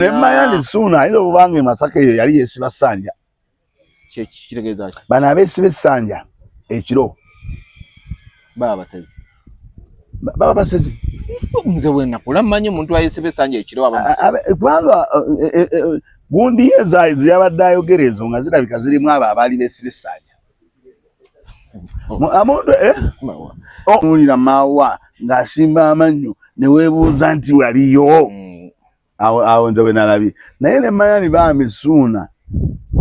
Nemanya nti Suuna ayinza okuba nga e Masaka eyo yali yeesiba ssanja. Kitegeeza ki? Bano abeesiba essanja ekiro baba basezi. Baba basezi. Nze bwe nakula mmanyi omuntu ayesiba essanja ekiro aba musezi. Kubanga eh, eh, eh, gundi ye zeyabadde ayogera ezo nga zirabika zirimu abo abaali beesiba essanja. Amuntu owulira maawa ng'asimba amannyo ne weebuuza nti waliyo. Awo awo nze wenalabye naye ne manya ni bambi Suuna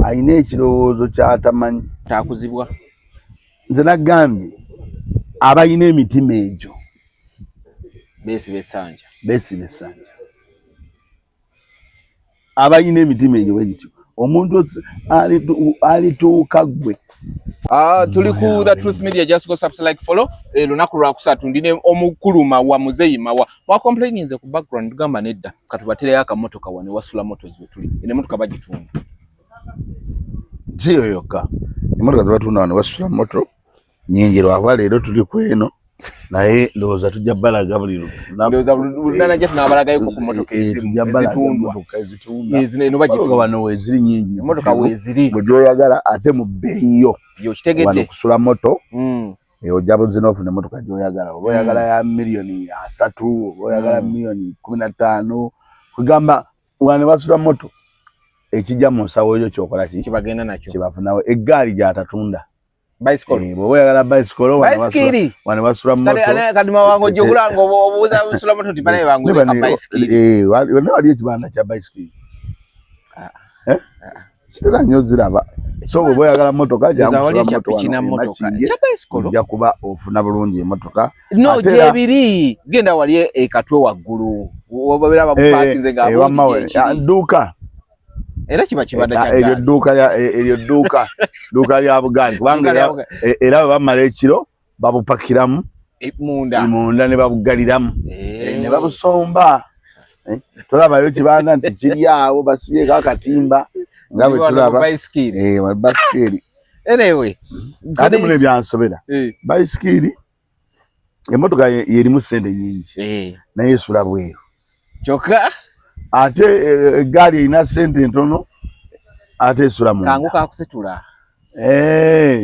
alina ekirowoozo kyatamanyi takuzibwa. Nze nagambye abalina emitima egyo beesiba essanja, beesiba essanja, abalina emitima egyo bwe gityo omuntu alituuka ggwe. Tuli ku The Truth Media, just go subscribe, like, follow. Lunaku lwa kusatu ndine omukulu Mawa, Muzeyi Mawa. Mwa complaininze ku background, gamba nedda katubatereyo akamotoka wano wasula motors we tuli. Eno emotoka bagitunda. Siyo yokka emotoka zebatunda wano basula moto nyingi, lwakuba leero tuli ku eno, naye ndowooza tujja balaga buli Ndowooza lunana gye tunaabalagayoko ku motoka ezimu ezitundwa. Ezitunda. Zino eno bagitunda. Wano weeziri nyingi. Emotoka weeziri. Gwe gy'oyagala ate mu bbeeyi yo. Yo kitegedde. Wano kusula moto. Ojja buzina ofuna emotoka gy'oyagala. Oba oyagala ya 30 million, oba oyagala 15 million. Kugamba wano basula moto ekijja mu nsawo yo kyokola ki? Kibagenda nakyo. Kibafunawo eggaali gy'atatunda. Bicycle. Bw'oba oyagala bicycle Bicycle. wano basula moto. Kati mawango ojja okulanga obuuza busula moto nti banaye banguze ka bicycle. Wano waliyo ekibanda kya bicycle. Sitera nnyo ziraba. So bw'oba oyagala motoka Nza jangu wali kusula ekya moto piki na wano motoka. e Makindye. Ekya bicycle? Ojja kuba ofuna bulungi emotoka. No, Ate era- gyebiri. Genda wali ekatwe waggulu. Wabeera babupakinze nga Wamma bungi gyekiri. Dduuka. Era kiba kibanda kya Eryo ggaali. dduuka lya eryo dduuka dduuka lya bugaali kubanga Dduuka lya bugaali. Era bwe bamala ekiro babupakiramu munda. Munda ne babugaliramu. Ne babusomba. Tolabayo kibanda nti kiri awo basibyeko akatimba nga bwe Wano tulaba. bicycle. Bicycle. Anyway, Ate muno ebyansobera. Bicycle emotoka yerimu ssente nyingi naye esula bweru. Kyokka ate eggaali erina ssente ntono ate esula munda. Kangu kakusitula.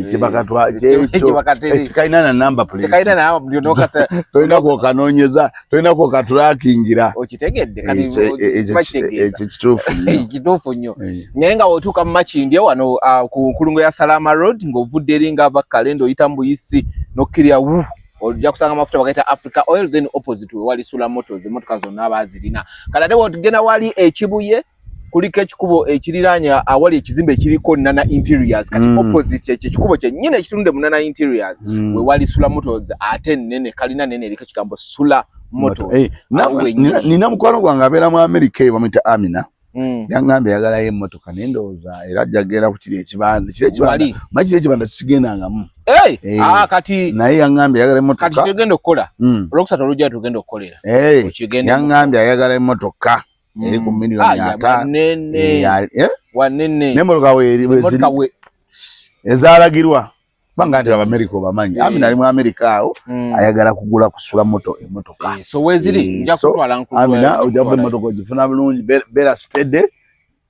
Kyebakatwa kyekyo. Kyebakateri. Tekalina na number plate. Tekalina na number plate. Tolina kwokanoonyeza, tolina kwokatulakingira. Okitegedde kati Ekyo kiba kitegeeza. Ekyo kituufu nnyo. Kituufu nnyo. Naye nga wotuuka mu Makindye wano ku nkulungo ya Salama Road ng'ovudde eri ng'ava Kalenda oyita mu Buyisi n'okkirira wu ojja kusanga amafuta bagayita Africa Oil, then opposite we wali Sula Motors, emmotoka zonna baazirina. Kati ate wotugenda wali ekibuye kuliko ekikubo ekiriraanye awali ekizimbe ekiriko Nana Interiors kati opposite ekyo ekikubo kyennyini ekitunde mu Nana Interiors we wali Sula Motors, ate nene kalina nene eriko ekigambo Sula Motors. Awo wennyini. Nina mukwano gwange abeera mu Amerika eyo bamuyita Amina. Yaŋŋambye ayagalayo emmotoka naye ndowooza era ajja kugenda ku kiri ekibanda. Kiri ekibanda. Wali. Manyi kiri ekibanda sikigendangamu. Hey! Ah, kati Naye yaŋŋambye ayagala emmotoka. Kati tugenda okukola olwokusatu olujja tugenda okukolera. Okigende. Yaŋŋambye ayagala emmotoka eri ku miliyoni Ah, ya 50. wanene. Wanene. N'emmotoka weeri Emmotoka weziri ezaalagirwa kubanga nti Abamerika obamanyi. Amina ali mu Amerika awo ayagala kugula kusula moto emmotoka. So weeziri nja So, kutwala nkutwala. Amina ojja kuba emmotoka ogifuna bulungi, beera steady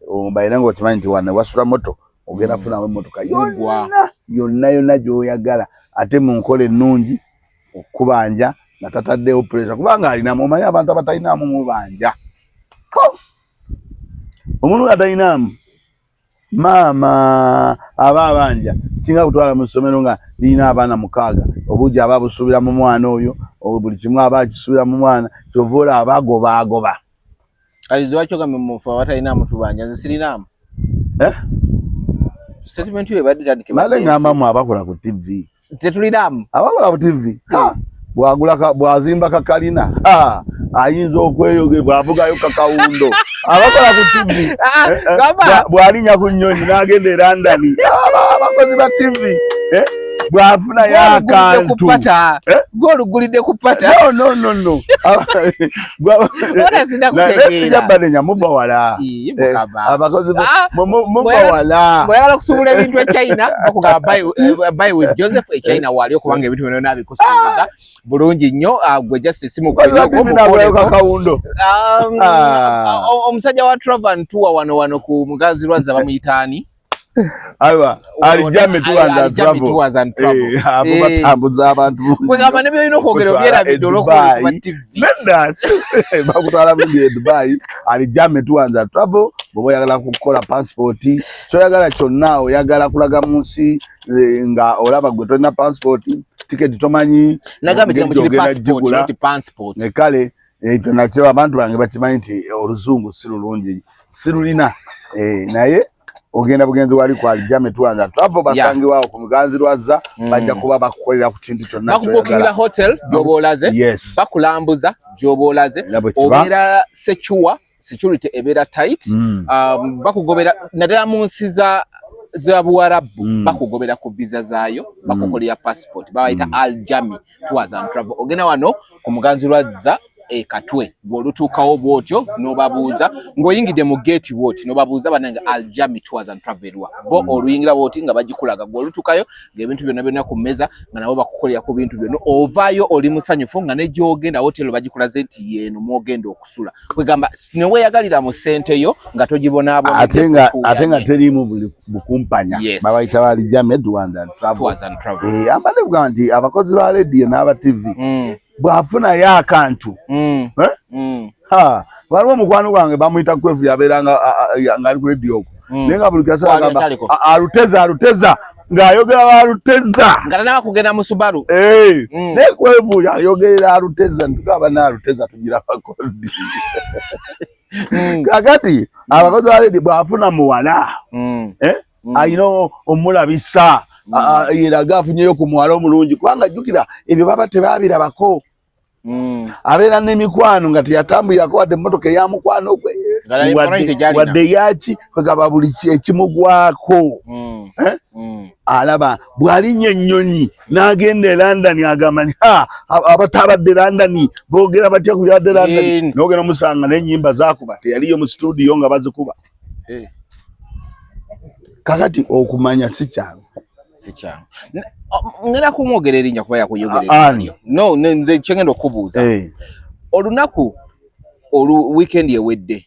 ombaire nga okimanyi nti wano wasula moto ogenda kufunamu emmotoka Mugwa. Yonna yonna yonna gy'oyagala ate mu nkola ennungi okubanja nga tataddewo pressure kubanga alinamu omanyi abantu abatalinamu mubanja. Ko! Omuntu nga talinamu maama aba abanja singa kutwala mu ssomero nga lirina abaana 6 obuugi aba abusuubira mu mwana oyo buli kimu aba akisuubira mu mwana kyova olaba agobaagoba. Kati lwaki ogambye mufu abatalinamu tubanja, nze sirinaamu? Eh? Statement yo ebadde etandika Mbadde ngamba mu abakola ku TV. Tetulinaamu. Abakola ku TV ha, bwagula bwazimba kakalina ha, ayinza okweyogera bwavugayo kakawundo abakola ku TV. Ah, gamba. Bw'alinnya ku nnyonyi n'agenda e London. Abakozi ba TV. Bw'afunayo akantu. Eh? Gw'olugulidde ku pata. No, no, no, no. Sijja banenya muva wala. Eh, abakozi ah, muva wala. Bw'oyagala okusuubula ebintu e China, bakugamba buy with Joseph e China waali okubanga ebintu byonna abikusuubuza. Bulungi nnyo ah, gwe just simukawundo. Ah. Omusajja wa Travan Tour wano wano ku Muganzi Lwazza bamuyita ani? Alwa alijame tours and travel. Eh, abo eh. batambuza abantu. Kwegamba ne byolina okwogera obyerabidde olw'okuba ku TV. Nedda bakutwala bulungi e Dubai. Alijame tours and travel bw'oba oyagala kukola passport kyoyagala kyonna oyagala kulaga mu nsi eh, nga olaba gwe tolina passport tiketi tomanyi. Nagamba ekigambo kiri passport not passport. Kale ekyo nakyo abantu bange bakimanyi nti oluzungu si lulungi sirulina eh, naye ogenda bugenzi wali kwa Jame Tuanza Travel basangibwawo ku Muganzi Lwazza bajja kuba bakukolera ku kintu kyonna Bakubukingira hotel gy'oba olaze, Yes. bakulambuza gy'oba olaze, Era bwe kiba. obeera secure, security ebeera tight, bakugobera naddala mu nsi za Buwarabu, bakugobera ku visa zaayo, bakukolera passport, babayita Al Jami Tours and Travel. Ogenda wano ku Muganzi Lwazza e Katwe, bw'olutuukawo bw'otyo n'obabuuza ng'oyingidde mu gate bw'oti n'obabuuza bannange Al Jami Tours and Travel erwa, bo oluyingira bw'oti nga bagikulaga, gw'olutuukayo ng'ebintu byonna byonna ku mmeeza nga nabo bakukolera ku bintu byonna, ovaayo oli musanyufu nga ne gy'ogenda hotel bagikulaze nti yeeno mw'ogenda okusula. Kwegamba ne weeyagalira mu ssente yo nga togibonaabona. Ate nga teriimu buli bukumpanya. Yes. Babayita ba Al Jami Tours and Travel. Tours and Travel. Eh, ambadde kugamba nti abakozi ba radio n'aba TV bw'afunayo akantu, Eh? Ha, waliwo omukwano gwange bamuyita Kwefu, yabeera ng'ali ku radio okwo. Naye nga buli kaseera Wali agamba, ataliko. Aluteza, aluteza, ng'ayogera aluteza. Nga tanaba kugenda mu Subaru. Eh, naye Kwefu ayogerera aluteza, ntugamba n'aluteza tugira abakozi. Kakati abakozi ba radio bw'afuna muwala, eh? Alina omulabisa, yeraga afunyeyo ku muwala omulungi, kubanga jjukira ebyo baba tebabirabako. Abeera n'emikwano nga teyatambulirako wadde emmotoka eya mukwano gwe, Nga naye mukwano tegyalina. wadde yaki, kwegamba buli ekimugwako. Eh? Alaba bw'alinnya ennyonyi n'agenda e London agamba nti, ha, abatabadde London boogera batya ku byabadde London? N'ogenda omusanga n'ennyimba zaakuba teyaliyo mu studio nga bazikuba. Kakati okumanya si kyangu. Si kyangu. Ngenda kumwogera erinnya kuba yakuyogera Ani? erinnya. No, nze kyengenda okubuuza. Olunaku olu weekend ewedde,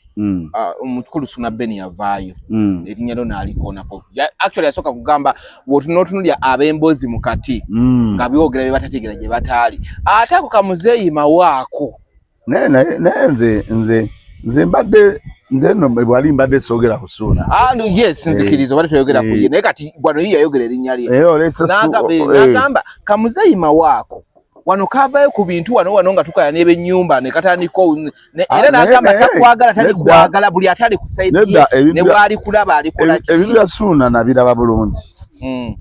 omukulu Suna Ben yavaayo. Erinnya lyo n'alikoonako. Actually yasooka kugamba bw'otunotunulya ab'emboozi mu kati, nga byogera bye batategeera gye bataali. Ate ako kamuzeeyi mawaako. Naye, naye, naye nze, nze, nze mbadde, nze nno bwali mbadde soogera ku Suuna. No, yes, nzikiriza, obadde toyogera ku ye. Naye kati wano ye yayogera erinnya lye. Olese N'agamba, kamuzeeyi mawaako. Wano kaavayo ku bintu wano wano nga tukaya n'eb'ennyumba ne katandika era n'agamba takwagala, tali kwagala, buli atali ku side ye, ne bw'ali kulaba alikola ki? Ebintu bya Suuna nabiraba bulungi.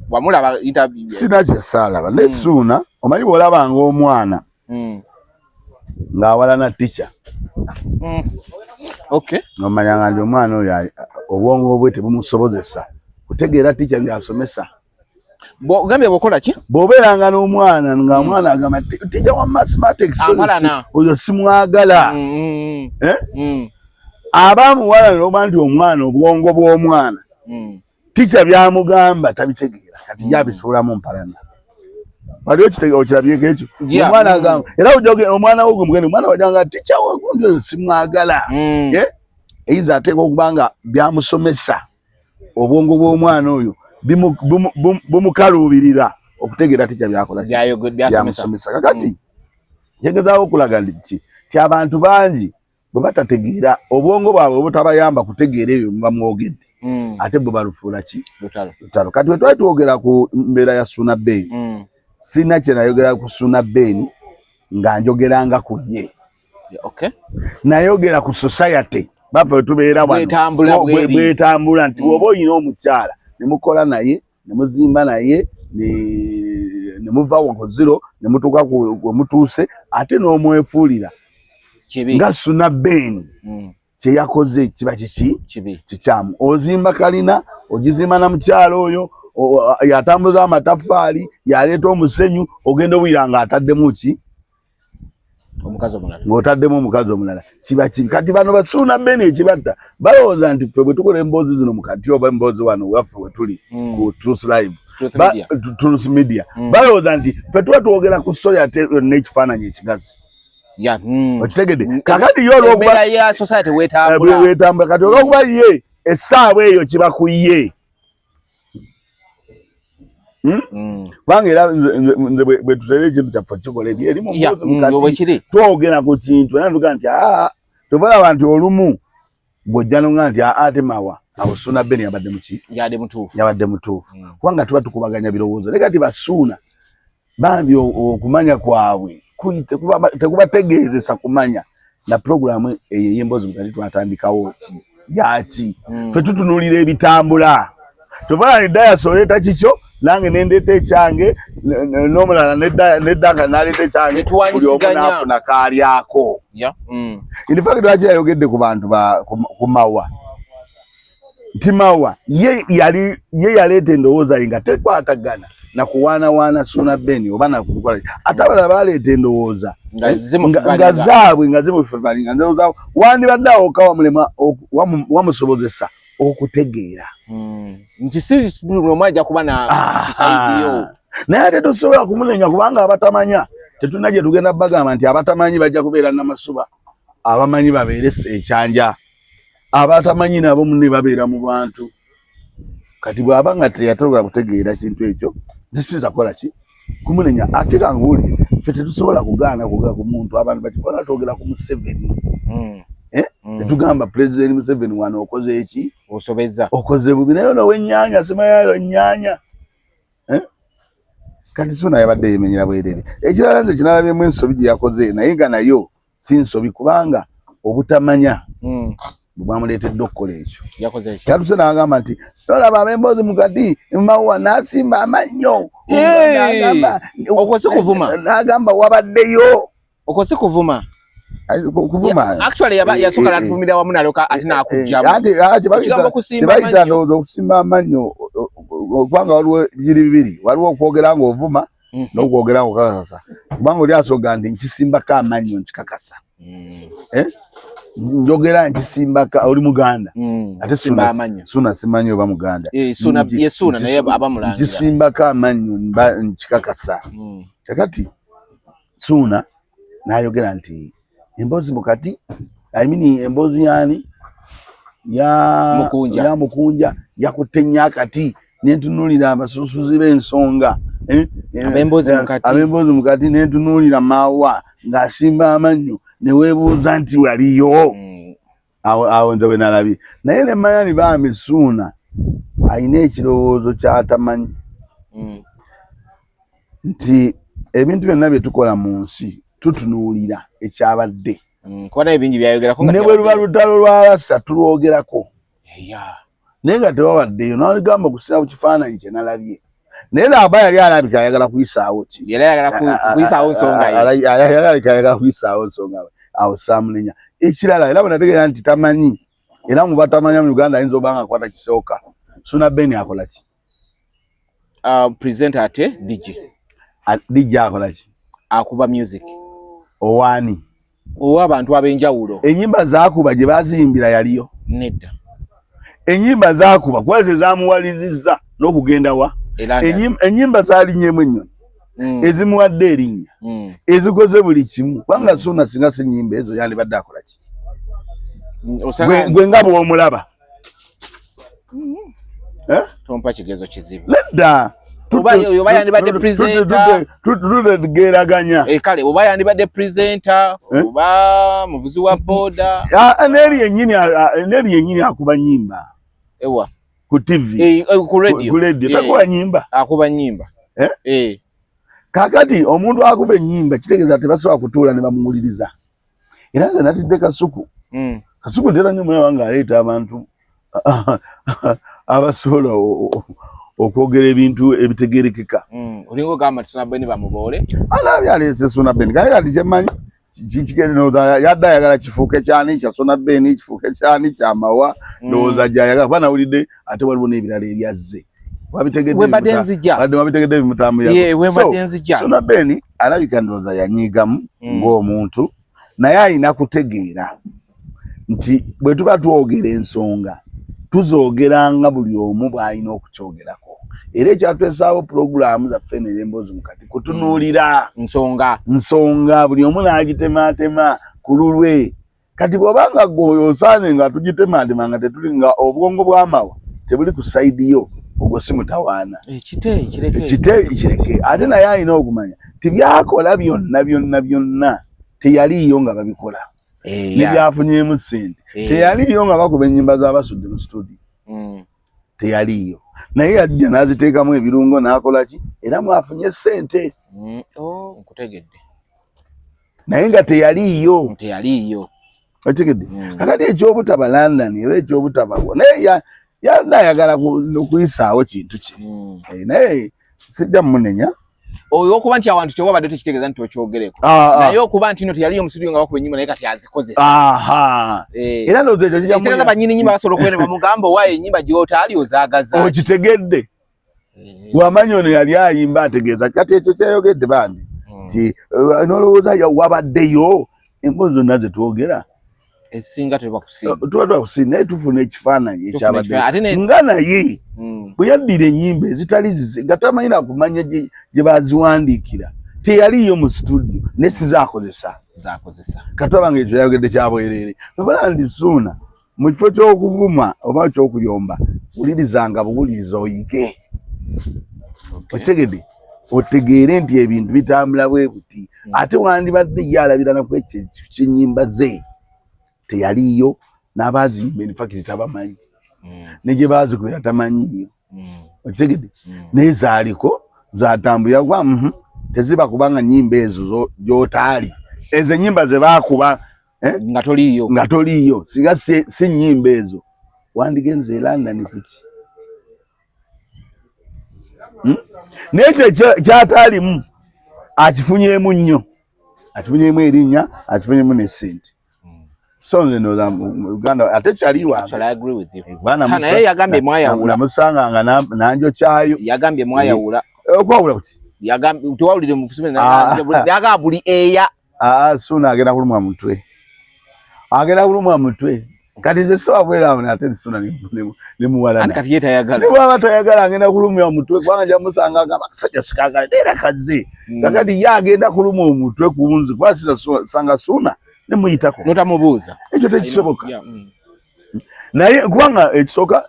Wamulaba interview ye? Sina kye saalaba. Naye Suuna, omanyi bw'olabanga omwana ng'awalana teacher. Ng'omanya nga ndi omwana oyo obwongo bwe tebumusobozesa kutegeera teacher by'asomesa. Ogambye bw'okola ki? Bw'obeeranga n'omwana nga omwana agamba teacher wa mathematics Ampalana. oyo simwagala. Eh? Aba muwala n'oba nti omwana obwongo bw'omwana teacher by'amugamba tabitegeera, kati yabisuulamu mpalana. Wali okirabyeko ekyo? Omwana agamba, era ojja omwana wo gwe mugende, omwana wajanga teacher wa gundi oyo simwagala. Eyinza ateekwa okuba nga byamusomesa obwongo bw'omwana oyo bumukaluubirira okutegeera teacher byakola ki? Byasomesa. Byamusomesa. Kakati, ngezaako okulaga nti ki? Nti abantu bangi bwe batategeera obwongo bwabwe obutabayamba kutegeera ebyo muba mwogedde. Ate bwe balufuula ki? Lutalo. Lutalo. Kati bwe twali twogera ku mbeera ya Suuna Ben, sirina kye nayogera ku Suuna Ben nga njogeranga ku ye. Nayogera ku society baffe we tubeera wano. Bwetambula bweri. Bwetambula nti bw'oba olina omukyala ne mukola naye, ne muzimba naye, ne muva ku zero ne mutuuka ku we mutuuse, ate n'omwefuulira. Kibi. Nga Suuna Ben kye yakoze kiba kiki? Kibi. Kikyamu. Ozimba kalina, ogizimba na mukyala oyo, Yatambuza amataffaali, yaleeta omusenyu, ogenda owulira nga ataddemu ki? Ng'otaddemu omukazi omulala, kiba kibi. Kati bano Basuuna Beni ekibatta, balowooza nti ffe bwe tukola emboozi zino mukati oba emboozi wano waffe we tuli ku Truth Live, Truth Media, balowooza nti ffe tuba twogera ku soya ate yonna ekifaananyi ekigazi. Okitegedde? Kakati ye olwokuba wetambula, kati olwokuba ye essaawa eyo kiba ku ye. Kubanga era nze bwe tutera ekintu kyaffe kikola eri eri mu mboozi mukati, twogera ku kintu era tugaa nti aa, tovalaba nti olumu bw'ojja nonga nti aa, ate Mawa awo Suuna Ben yabadde muki? Yabadde mutuufu, kubanga tuba tukubaganya birowoozo. Naye kati Basuuna bambi okumanya kwabwe tekubategeezesa kumanya na puroguramu eyo ey'emboozi mukati twatandikawo ki yaki. Ffe tutunuulira ebitambula. Tovala dayasi oleeta kikyo, nange nendeeta ekyange, n'omulala neddanga naleeta ekyange, buli omu naafuna kaalyako. In fact, lwaki yayogedde ku bantu ku Mawa nti Mawa ye yali ye yaleeta endowooza ye nga tekwatagana nakuwaanawaana Suuna Ben oba nakukola, ate abalala baleeta endowooza nga zaabwe nga zimufevalinga. Ndowooza wandibadde awo ka wamulema wamusobozesa okutegeera nti si buli omu ajja kuba na side yo. Naye ate tosobola kumunenya, kubanga abatamanya tetulina gye tugenda bagamba nti abatamanyi bajja kubeera Namasuba, abamanyi babeere ekyanja, abatamanyi nabo munne babeera mu bantu. Kati bw'aba nga teyatobola kutegeera kintu ekyo, nze kukola ki kumunenya? Ate kanguwulire, ffe tetusobola kugaana kwogera ku muntu. Abantu bakikola, twogera ku Museveni. Eh? Tetugamba President Museveni wano okoze eki, osobeza, okoze bubi, naye ono wenyanya simanyayo nyanya, eh? Kati Suna yabadde yemenyera bwerere. Ekirala nze kinalabyemu ensobi gye yakoze, naye nga nayo si nsobi, kubanga obutamanya bwamuleetedde okukola ekyo. Yatuse n'agamba nti tolaba ab'emboozi mukati Mawa n'asimba amannyo. Okwo si kuvuma? N'agamba wabaddeyo. Okwo si kuvuma? Kuvuma. Actually yasooka natuvumira wamu nalyoka ate n'akugjamu. Kibayita ndowooza okusimba amannyo, kubanga waliwo biri bibiri: waliwo okwogera ng'ovuma n'okwogera ng'okakasa, kubanga oli asooga nti nkisimbako amannyo, nkikakasa. Eh? Njogera nkisimbaka, oli muganda. Ate Suna simanyi oba muganda. Nkisimbako amannyo, nkikakasa. Kakati Suuna n'ayogera nti emboozi mukati, I mean emboozi yani ya Mukunja yakutte nnyo akati, nentunuulira abasusuzi b'ensonga, eh, eh, ab'emboozi mukati, nentunuulira Mawa ng'asimba amannyo, ne weebuuza nti waliyo. Awo nze bwe nalabye, naye ne mmanya ni bambi Suuna alina ekirowoozo ky'atamanyi nti ebintu byonna bye tukola mu nsi tutunuulira ekyabadde. Ne bwe luba lutalo lwalasa tulwogerako, naye nga tewabaddeyo. Nagamba okusinga ku kifaananyi kye nalabye, naye naaba yali alabika ayagala kuyisaawo ki, alabika ayagala kuyisaawo nsonga. Awo saamunenya. Ekirala era bwe nategeera nti tamanyi, era mu batamanya mu Uganda ayinza oba nga akwata kisooka. Suna Ben akola ki? Presenter ate DJ. DJ akola ki? Akuba music. Owaani? Ow'abantu ab'enjawulo. Enyimba zakuba gye baziyimbira yaliyo? Nedda. Enyimba zakuba kuba ze zamuwalizizza n'okugenda wa? Enyimba zalinyemu ennyonyi, ezimuwadde erinnya, ezikoze buli kimu, kubanga Suna singa si nyimba ezo yandibadde akola ki? Gwe nga bw'omulaba. Eh? Tompa kigezo kizibu. Nedda. Oba yandibadde presenter. Tutegeraganya. Eh, kale oba yandibadde presenter, eh? Oba muvuzi wa boda. Neri yennyini, neri yennyini akuba nyimba. Ewa? Ku TV. Eh, ku radio. Ku radio takuba nyimba? Akuba nyimba. Eh? Eh. Kakati omuntu akuba ennyimba kitegeeza tebasobola kutuula ne bamuwuliriza. Era nze natidde Kasuku. Kasuku ntera nnyo mulaba ng'aleeta abantu abasobola okwogera ebintu ebitegerekeka. Olinga ogamba nti Suna Ben bamuboole. Alabye aleese Suna Ben, kale kati kyemmanyi yadde ayagala kifuuke kyani, kya Suna Ben kifuuke kyani, kyamawa. Ndowooza gyayagala, kuba nawulidde ate waliwo n'ebirala ebyazze. Wabitegedde nzija. Wadde wabitegedde bimutambulira. Yeah, wembadde nzija. Suna Ben alabika ndowooza yanyiigamu ng'omuntu, naye alina kutegeera nti bwe tuba twogera ensonga tuzoogeranga buli omu bw'alina okukyogerako, era ekyatwesaawo pulogulaamu zaffe ney'emboozi mukati kutunuulira nsonga buli omu n'agitemaatema ku lulwe. Kati bw'obanga gwe oyo osaanye nga tugitemaatema nga tetuli nga obwongo bw'amawa tebuli ku sayidi yo, ogwo si mutawaana. Ekite kireke. Ate naye alina okumanya ti byakola byonna byonna byonna teyaliiyo nga babikola, ne byafunyeemu ssente teyaliiyo nga bakuba ennyimba z'abasudde mu studio, teyaliiyo, naye yajja n'aziteekamu ebirungo n'akola ki, era mwafunye ssente. Oh, nkutegedde. Naye nga teyaliiyo. Teyaliiyo. Otegedde? Kakati ekyobutaba London era ekyobutabawo, naye yadde ayagala okuyisaawo kintu kye, naye sijja mumunenya. Olwokuba nti awantu tewabadde tekitegeeza nti okyogereko, naye okuba nti no teyaliyo mu studio nga bakuba ennyimba, naye kati azikozesa. Era ndowooza ekyo kijja ekitegeeza bannyini nnyimba basobola okubeera ne bamugamba, owaayo ennyimba gy'otaali ozaagaza. Okitegedde? Wamanyi ono yali ayimba ategeeza. Kati ekyo kyayogedde bambi nti nolowooza wabaddeyo emboozi zonna zetwogera ezisinga tebakusinga, tuba twakusinga, naye tufuna ekifaananyi ekyabadde nga naye bwe yaddira ennyimba ezitali zize nga tamanyi nakumanya gye baziwandiikira, teyaliiyo mu studio, naye sizakozesa. Zakozesa. Katwaba nga ekyo yayogedde kyabwereere. Obola ndi Suuna, mu kifo ky'okuvuma oba ky'okuyomba, wulirizanga buwuliriza oyige. Okitegedde? Otegeere nti ebintu bitambula bwe buti. Ate wandibadde ye alabira naku ekyo ky'ennyimba ze teyaliiyo, n'abaaziyimba in fact tabamanyi, ne gye baazikubira tamanyiiyo. Okitegedde? Naye zaaliko zatambulira kuba teziba kubanga nyimba ezo gy'otaali, ezo ennyimba ze baakuba nga toliiyo, nga toliiyo, singa si nnyimba ezo wandigenze e London kuki? Naye ekyo kyataalimu akifunyeemu nnyo, akifunyeemu erinnya, akifunyeemu ne ssente. So nze ndowooza Uganda ate kyali wange. Naye yagambye mwayawula. Namusanga nga nanjokyayo. Yagambye mwayawula. Okwawula kuti? Yagambye tewawulire mu yagamba buli eya. Suuna agenda kulumwa mutwe, agenda kulumwa mutwe. Kati nze soba bwera awo nate Suuna nemuwalana. Kati ye tayagala. Ne bwaba tayagala agenda kulumya omutwe, kubanga nja musanga agamba akasajja sikagala era kaze. Kakati ye agenda kuluma omutwe ku nze, kuba sanga Suuna nemuyitako. Notamubuuza. Ekyo tekisoboka. Naye kubanga ekisooka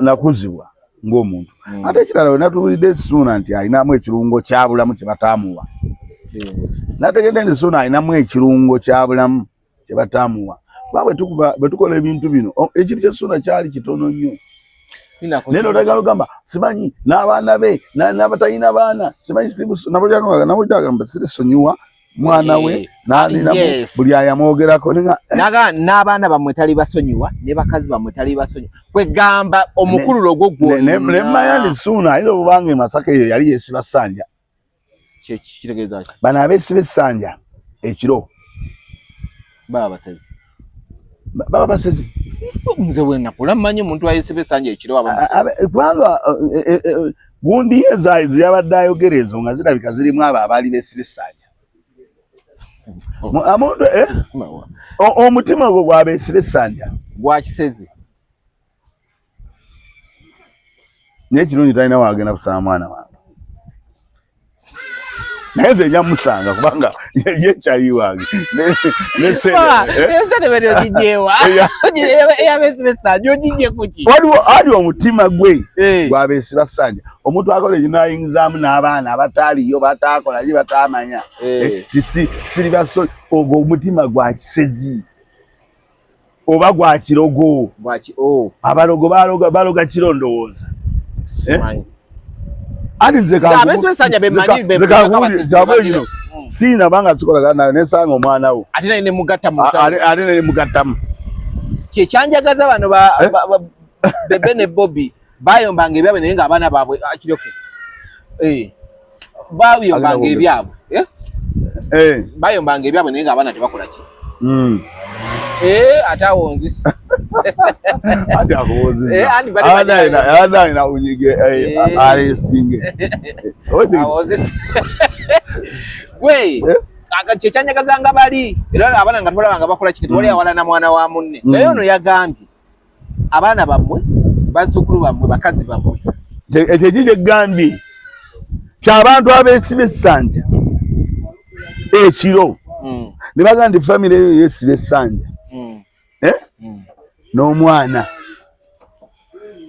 nakuzibwa ng'omuntu. Ate ekirala, we natuulidde Suuna nti alinamu ekirungo kya bulamu kye bataamuwa. Nategedde nti Suuna alinamu ekirungo kya bulamu kye bataamuwa. Kuba bwe tukola ebintu bino, ekintu kya Suuna kyali kitono nnyo. Naye notagala ogamba simanyi n'abaana be n'abatalina baana, simanyi nabagamba sirisonyiwa mwana we n'alinamu buli ayamwogerako. Naga n'abaana bammwe tali basonyiwa, ne bakazi bammwe tali basonyiwa, kwegamba omukululo ogwo gwonna. Nemmanya nti Suuna ayinza obubanga e Masaka eyo yali yeesiba ssanja. Kitegeeza ki? Bano abeesiba essanja ekiro baba basezi. Baba basezi. Nze bwe nakula mmanyi omuntu ayesiba essanja ekiro aba kubanga gundi ye yabadde ayogera ezo nga zirabika zirimu abo abaali beesiba essanja. Omuntu omutima ogwo gwabeesiba essanja. Gwa kisezi. Naye kirungi talina wagenda kusaba mwana wange, naye nze nja musanga kubanga ye kyali wange. Waliwo ali omutima gwe gwabeesiba ssanja, omuntu akola ekyo nayingizaamu n'abaana abataaliyo, bataakola ki, batamanya siribaso, ogwo omutima gwa kisezi oba gwa kirogo. Abalogo baloga kiro ndowooza. Anti nze kankubuulire, siina banga sikolagana nawe nesanga omwana wo. Ate naye nemugattamu. Ate naye nemugattamu. Kyekyanjagaza bano Bebe ne Bobi bayombanga ebyabwe, naye ng'abaana baabwe kiroke bayombanga ebyabwe, bayombanga ebyabwe, naye ng'abaana tebakola ki. Ate awo nzisi. Anti akubuuzizza. Abadde alina bunyige aleesinge. Gwe kyekyanyagazanga bali era abaana nga tubalaba nga bakola kiki, tewali awala na mwana wa munne. Naye ono yagambye abaana bammwe, bazzukulu bammwe, bakazi bammwe. Ekyo ekigambye kyabantu abeesiba essanja ekiro ne bagamba nti famire eyo yeesiba essanja n'omwana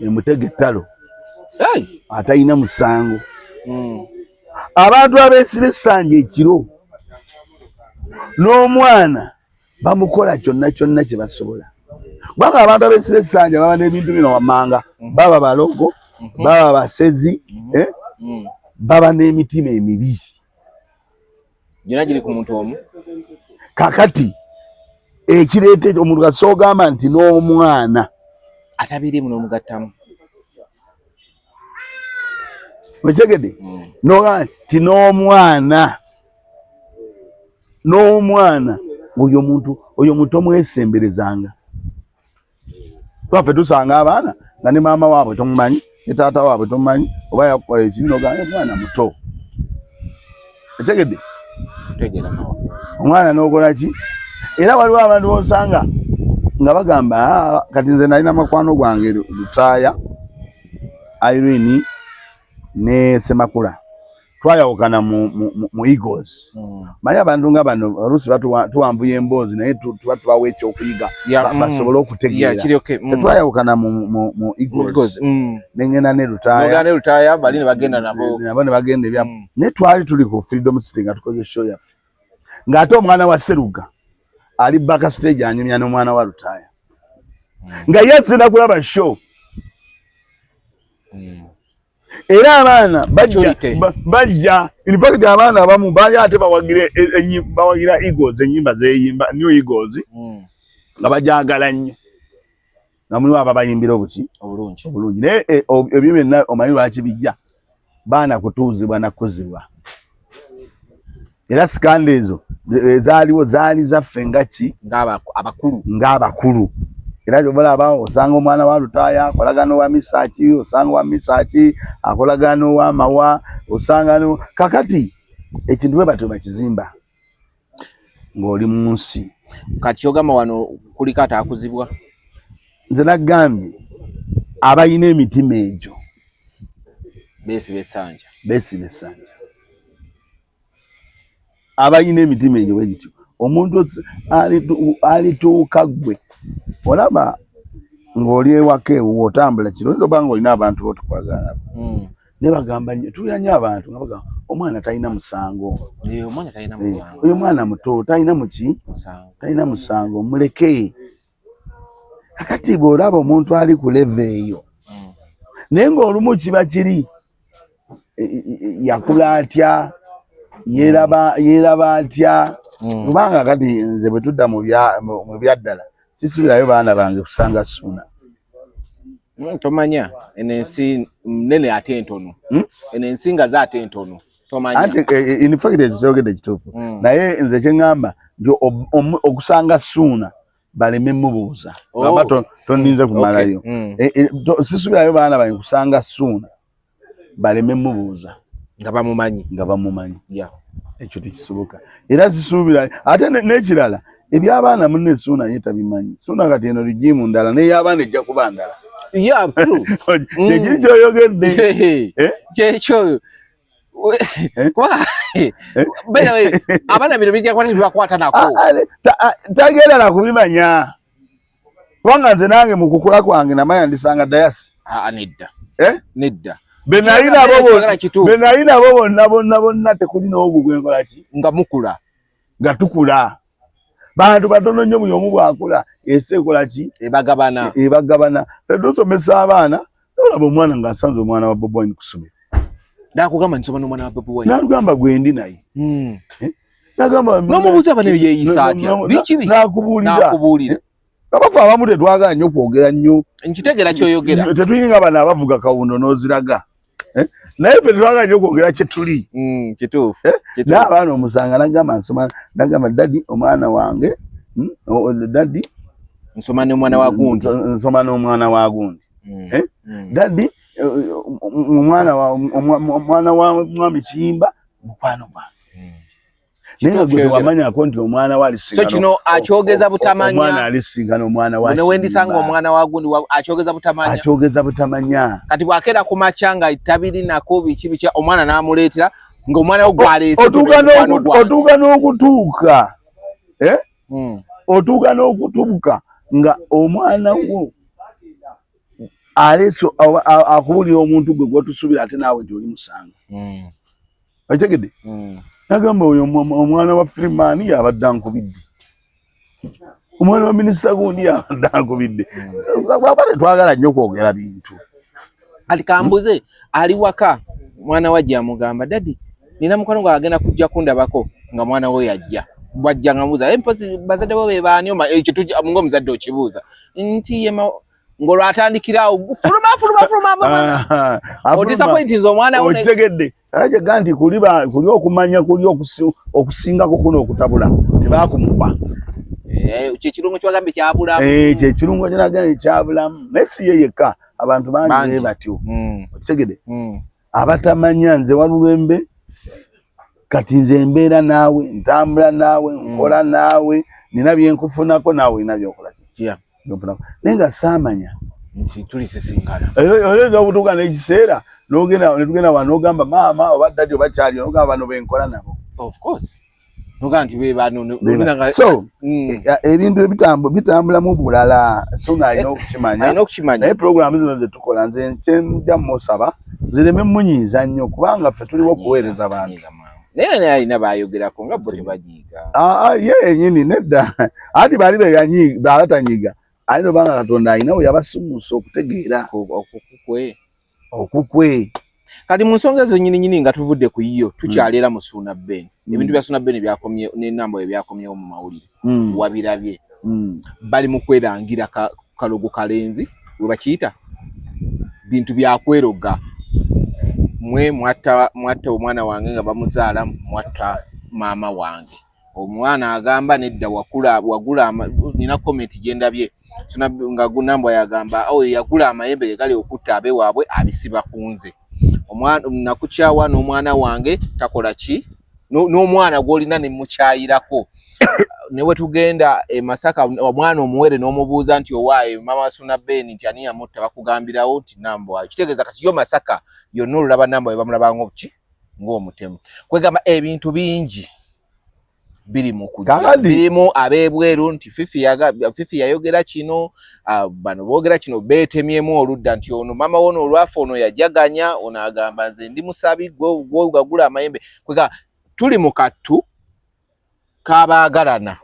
emutega ettalo atalina musango. Abantu abeesiba essanja ekiro n'omwana bamukola kyonna kyonna kye basobola, kubanga abantu abeesiba essanja baba n'ebintu bino wammanga, baba balogo, baba basezi, baba n'emitima emibi gyonna giri ku muntu omu. Kakati ekireeta ekyo, omuntu kasita ogamba nti n'omwana atabiriimu n'omugattamu. Okitegedde? Nogamba nti n'omwana oyo muntu, oyo muntu omwesemberezanga. Twaffe tusanga abaana nga ne maama waabwe tomumanyi, ne taata waabwe tomumanyi, oba yakukola ekibi nogamba omwana muto. Okitegedde? Kutegeera mawa. Omwana n'okola ki? Era waliwo abantu bosanga nga bagamba, "Ah, kati nze nalina mukwano gwange Lutaaya Irene ne Semakula, twayawukana mu Eagles." Manyi abantu nga bano oluusi tuwanvuya emboozi, naye tuba tubawa ekyokuyiga basobole okutegeera. Yeah, kiri okay. Tetwayawukana mu Eagles. Eagles. Nengenda ne Lutaaya. Nogenda ne Lutaaya, bali ne bagenda nabo. Nabo ne bagenda ebya naye twali tuli ku Freedom City nga tukoze show yaffe, ng'ate omwana wa Seruga ali backstage anyumya n'omwana wa Lutaaya, nga ye azina kulaba show. Era abaana bajja Maturity. Bajja, in fact abaana abamu baali ate bawagira bawagira Eagles, ennyimba zeyimba New Eagles, nga bajagala nnyo, nga mulimu ababayimbira obuki obulungi. Obulungi. Naye ebyo byonna omanyi lwaki bijja? Baana kutuuzibwa na kuzibwa. Era scandal ezo ezaaliwo zaali zaffe nga ki? Ng'abakulu. Ng'abakulu. Era olaba osanga omwana wa Lutaaya akolagana owa Misaki, osanga owa Misaki akolagana owa Mawa, osanga no. Kakati ekintu bwe batyo bakizimba ng'oli mu nsi. Kati kyogamba wano kuliko ataakuzibwa? Nze nagambye abalina emitima egyo beesiba essanja. Beesiba essanja. Abalina emitima egyo bwe gityo, omuntu alituuka ggwe olaba ng'oli ewaka ewuwo, otambula kiro, oyinza okuba ng'olina abantu botukwagala nabo, ne bagamba nnyo, tulina nnyo abantu nga bagamba omwana talina musango. Omwana talina musango. Oyo mwana muto, talina muki? Musango. Talina musango, muleke. Kakati bw'olaba omuntu ali ku level eyo, naye ng'olumu kiba kiri yakula atya, yeeraba atya? Kubanga kati nze bwe tudda mu byaddala, sisuubirayo baana bange kusanga Ssuuna. Tomanya, eno ensi nene ate entono. Eno ensi nga ze ate entono, tomanya. Anti in fact ekyo kyogedde kituufu. Naye nze kyeŋŋamba nti okusanga Ssuuna baleme mubuuza. Aba toninze kumalayo. Sisuubirayo baana bange kusanga Ssuuna baleme mubuuza. Nga bamumanyi. Nga bamumanyi. Ekyo tekisoboka. Era sisuubira ate n'ekirala ebyabaana munne Ssuuna ye tabimanyi. Ssuuna kati eno regime ndala, n'ey'abaana ejja kuba ndala. Yeah, true. Kyekiri kyoyogedde. Eh? Kyekyo. Eh? Kuba by the way, abaana bino bijja kuba tebibakwata nako. Ah, ah, tagenda na kubimanya, kubanga nze nange mu kukula kwange namanya ndisanga dayasi. Ah, nedda. Eh? Nedda. Be nali nabo Kyogera kituufu. Be nali nabo bonna bonna bonna tekuli n'ogwo gwenkola ki nga mukula. Nga tukula bantu batono nnyo, buli omu bwakula ensi ekola ki? Ebagabana. Ebagabana. Ffe tusomesa abaana, nolaba omwana ng'asanze omwana wa Bobi Wine kusomero. Nakugamba nsoma n'omwana wa Bobi Wine. N'alugamba gwendi naye. Nagamba N'omubuuza aba nayo yeeyisa atya? Biki biki? N'akubuulira. N'akubuulira. Abafu abamu tetwagala nnyo kwogera nnyo. Nkitegeera kyoyogera. Tetulinga bano abavuga kawundo n'oziraga. Eh? Naye ffe tetwagala nnyo kwogera kye tuli. Kituufu. Eh? Kituufu. N'abaana omusanga nagamba nsoma, nagamba daddy omwana wange, daddy. Nsoma n'omwana wa gundi. Nsoma n'omwana wa gundi. Eh? Daddy, omwana wa mwami Kiyimba mukwano gwange. Naye nga gwe tewamanyako nti omwana we alisinkana. So kino akyogeza butamanya. Omwana alisinkana omwana wa Kiyimba. Wendisanga omwana wa gundi akyogeza butamanya. Akyogeza butamanya. Kati bw'akeera ku makya nga tabirinako biki biki omwana n'amuleetera ng'omwana wo gw'aleese. Otuuka n'okutuuka. Eh? Otuuka n'okutuuka nga omwana wo aleese akubuulira omuntu gwe gwotusuubira ate naawe nti oli musanga. Okitegedde? Nagamba oyo omwana wa Freeman yabadde ankubidde, omwana wa minisita gundi yabadde ankubidde. Baba tetwagala nnyo kwogera bintu. Kati kambuze, ali waka mwana wajja amugamba daddy nina mukwano gwange agenda kujja kundabako nga mwana we yajja bwajja nga mubuuza mpozi bazadde bo be baani ekyo ng'omuzadde okibuuza nti ye ng'olwatandikirawo fuluma fuluma fuluma odisappointinze omwana wo. Okitegedde? Ajega nti kuli okumanya kuli okusingako kuno okutabula tebakumuwa. Kyekirungo kyewagambye kyabulamu. Kyekirungo kyewagambye kyabulamu, naye si ye yekka, abantu bangi batyo. Okitegedde? Abatamanya nze Walugembe kati nze mbeera naawe, ntambula naawe, nkola naawe, nina byenkufunako naawe olina byokola, naye nga saamanya nti tulisisinkana. Oyinza okutuuka n'ekiseera n'ogenda netugenda wano n'ogamba maama oba daddy oba kyali n'ogamba bano benkola nabo. Of course. Nogamba nti be bano. So ebintu bitambulamu bulala, so alina okukimanya. Alina okukimanya. Naye puroguramu zino zetukola nze nkyenda musaba zireme munyiiza nnyo kubanga ffe tuliwo okuweereza bantu. Naye naye alina bayogerako nga bo tebanyiiga. Ye yenyini nedda, anti baali babatanyiiga, ayinza obanga Katonda alina we yabasumusa okutegeera okukwe. Okukwe. Kati mu nsonga ezo nyini nyini nga tuvudde ku yiyo tukyaleera mu Suuna Ben. Ebintu bya Suuna Ben byakomye n'enamba ye byakomyewo mu mawulire. Wabirabye. Bali mu kwerangira kalogo kalenzi we bakiyita bintu bya kweroga. Mwe mwatta omwana wange nga bamuzaala, mwatta maama wange. Omwana agamba nedda wagula nina comment gye ndabye nga Nambwa yagamba oyo yagula amayembe ge gali okutta abewaabwe abisiba ku nze. Omwana nakukyawa n'omwana wange takola ki n'omwana gw'olina ne mukyayirako. Ne bwe tugenda e Masaka omwana omuwere n'omubuuza nti owaaye mama Suuna Ben nti ani yamutta bakugambirawo nti Nambwa. Kitegeeza kati yo Masaka yonna olulaba Nambwa bamulaba ng'oki ng'omutemu. Kwegamba ebintu bingi biri mu kujja birimu ab'ebweru nti Fifi yayogera kino, bano boogera kino, beetemyemu oludda nti ono maama wono olwafa ono yajaganya, ono agamba nze ndi musabi gwe gagula amayembe. Kwegamba tuli mu kattu k'abaagalana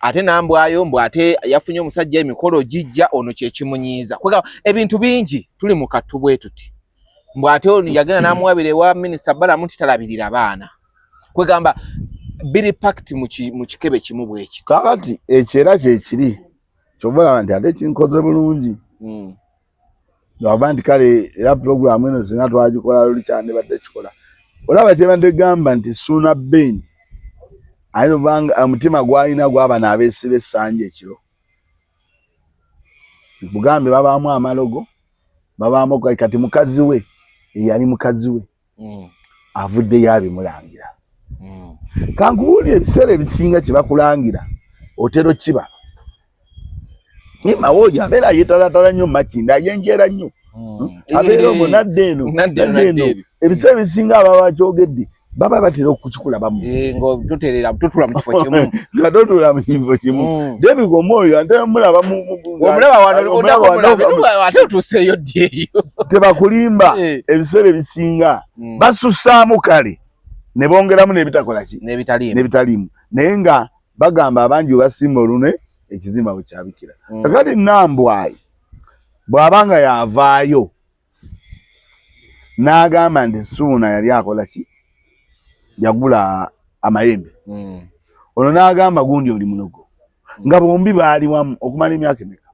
ate Nambwayo mbu ate yafunye omusajja emikolo gijja ono kyekimunyiiza. Kwegamba ebintu bingi tuli mu kattu bwe tuti mbu ate ono yagenda n'amuwabira ewa minisita Balamu nti talabirira baana. Kwegamba biri packed mu kikebe kimu bwe kiti. Kakati ekyo era kyekiri kyova olaba nti ate kinkoze bulungi lwakuba nti kale era pulogulaamu eno singa twagikola luli kyandibadde kikola. Olaba kyebadde gamba nti Suuna Ben ayinza obanga omutima gwalina gwabano abeesiba essanja ekiro nkugambe babaamu amalogo babaamu kati mukazi we eyali mukazi we avuddeyo abimulangira. Kankubuulire ebiseera ebisinga kye bakulangira otera okiba naye oyo abeera yetalatala nnyo Makinda ayenjeera nnyo abeera omwo nadda eno nadda eno. Ebiseera ebisinga ababa bakyogedde baba batera okukikulabamu nga totula mu kifo kimu. David Omwoyo ate mulaba tebakulimba ebiseera ebisinga basusaamu kale ne bongeramu n'ebitakola ki n'ebitaliimu, naye nga bagamba abangi we basimba olunwe ekizimba bwe kyabikira. Kakati Nambwayi bw'aba nga yavaayo n'agamba nti Suuna yali akola ki yagula amayembe, ono n'agamba gundi oli mulogo, nga bombi baali wamu okumala emyaka emeka?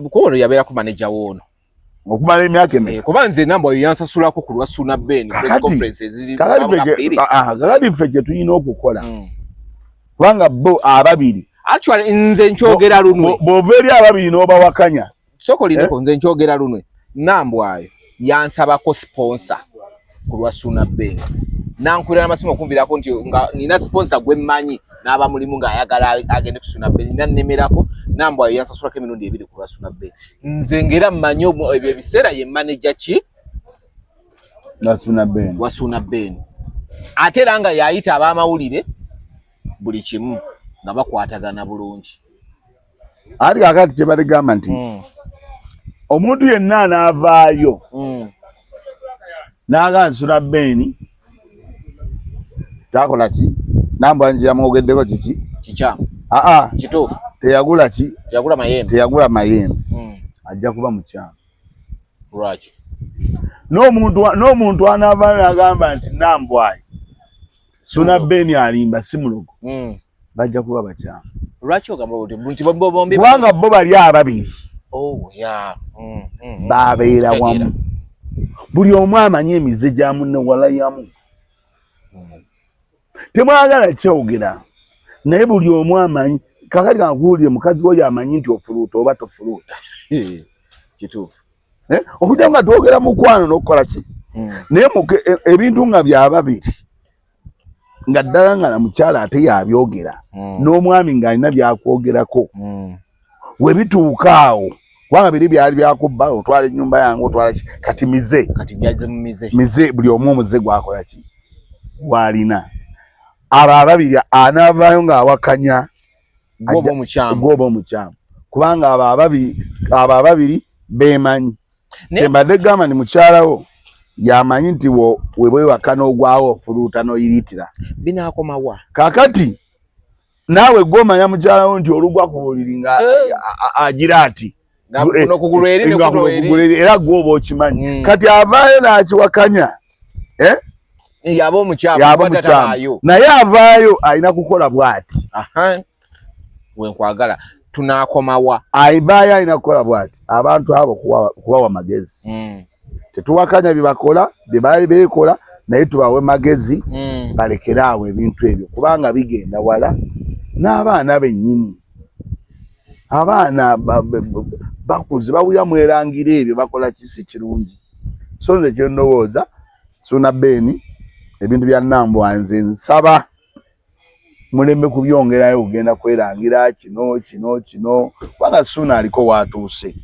Kuba ono yabeerako maneja w'ono okumala emyaka emeka? Kuba nze Nambwayo yansasulako ku lwa Suuna Ben press conference eziri Kakati ffe kye tulina okukola kubanga bo ababiri Actually nze nkyogera lunwe. Bw'ova eri ababiri n'obawakanya. Soko lindeko, eh? Nze nkyogera lunwe. Nambwayo yansabako sponsor ku lwa Suna Ben. Nankubira n'amasimu okunviirako nti nga nina sponsor gwe mmanyi n'aba mulimu ng'ayagala agende ku Suna Ben, nannemerako. Nambwayo yansasulako emirundi ebiri ku lwa Suna Ben. Nze ng'era mmanyi ebyo ebiseera ye manager ki wa Suna Ben. Wa Suna Ben. Ate era nga yayita ab'amawulire buli kimu nga bakwatagana bulungi. Ati kakati kyebaligamba nti omuntu yenna anaavaayo n'agamba Suna Ben takola ki, Nambwa nti yamwogeddeko kiki? Kikyamu. Aa. Kituufu. Teyagula ki? Teyagula mayembe. Teyagula mayembe, ajja kuba mukyamu. Lwaki? N'omuntu anaavaayo n'agamba nti Nambwayi Suna Ben alimba si mulogo, bajja kuba bakyamu. Lwaki ogamba otyo nti bombi? Kubanga bo bali ababiri Oh, yeah. babeera Kitegeera. wamu, buli omu amanyi emize gya munne walayamu. Temwagala kyogera, naye buli omu amanyi. Kakati kankuwulire, mukazi woyo amanyi nti ofuluuta oba tofuluuta? Kituufu. Eh? Okujja nga twogera mukwano n'okukola ki, naye ebintu nga byababiri nga ddala nga na mukyala ate yabyogera n'omwami ng'alina byakwogerako, we bituuka awo, kubanga biri byali byakubba, otwala ennyumba yange, otwala ki, kati mize. Kati byazze mu mize. Mize, buli omu omuze gwakola ki, gwalina. Abo ababiri anaavaayo ng'awakanya gwoba omukyamu. Gwoba omukyamu, kubanga abo ababiri beemanyi. Kyembadde gamba ni mukyalawo yamanyi nti webwewaka n'ogwawo ofuluuta n'oyiritira. Binaakomawa? Kakati naawe gwomanya mukyalawo nti olugwa ku buliri nga Eh. agira ati Kuno kugulu eri ne nga kuno kuno eri. kugulu eri, era gwoba okimanyi. Kati avaayo n'akiwakanya, eh? Yaba omukyamu. Yaba kuba mukyamu. tatabaayo. Naye avaayo alina kukola bw'ati. Aha. Wenkwagala tunaakomawa? Avaayo alina kukola bw'ati, abantu abo kubawa magezi. Tetuwakanya bye bakola, bye baali beekola, naye tubawe magezi balekere awo ebintu ebyo, kubanga bigenda wala n'abaana bennyini. Abaana bakuze, bawulira mwerangira ebyo bakola kisi kirungi. So nze kyendowooza, Suna Ben, ebintu bya Nambwa nze nsaba mulembe kubyongerayo kugenda kwerangira kino kino kino, kubanga Suna aliko watuuse,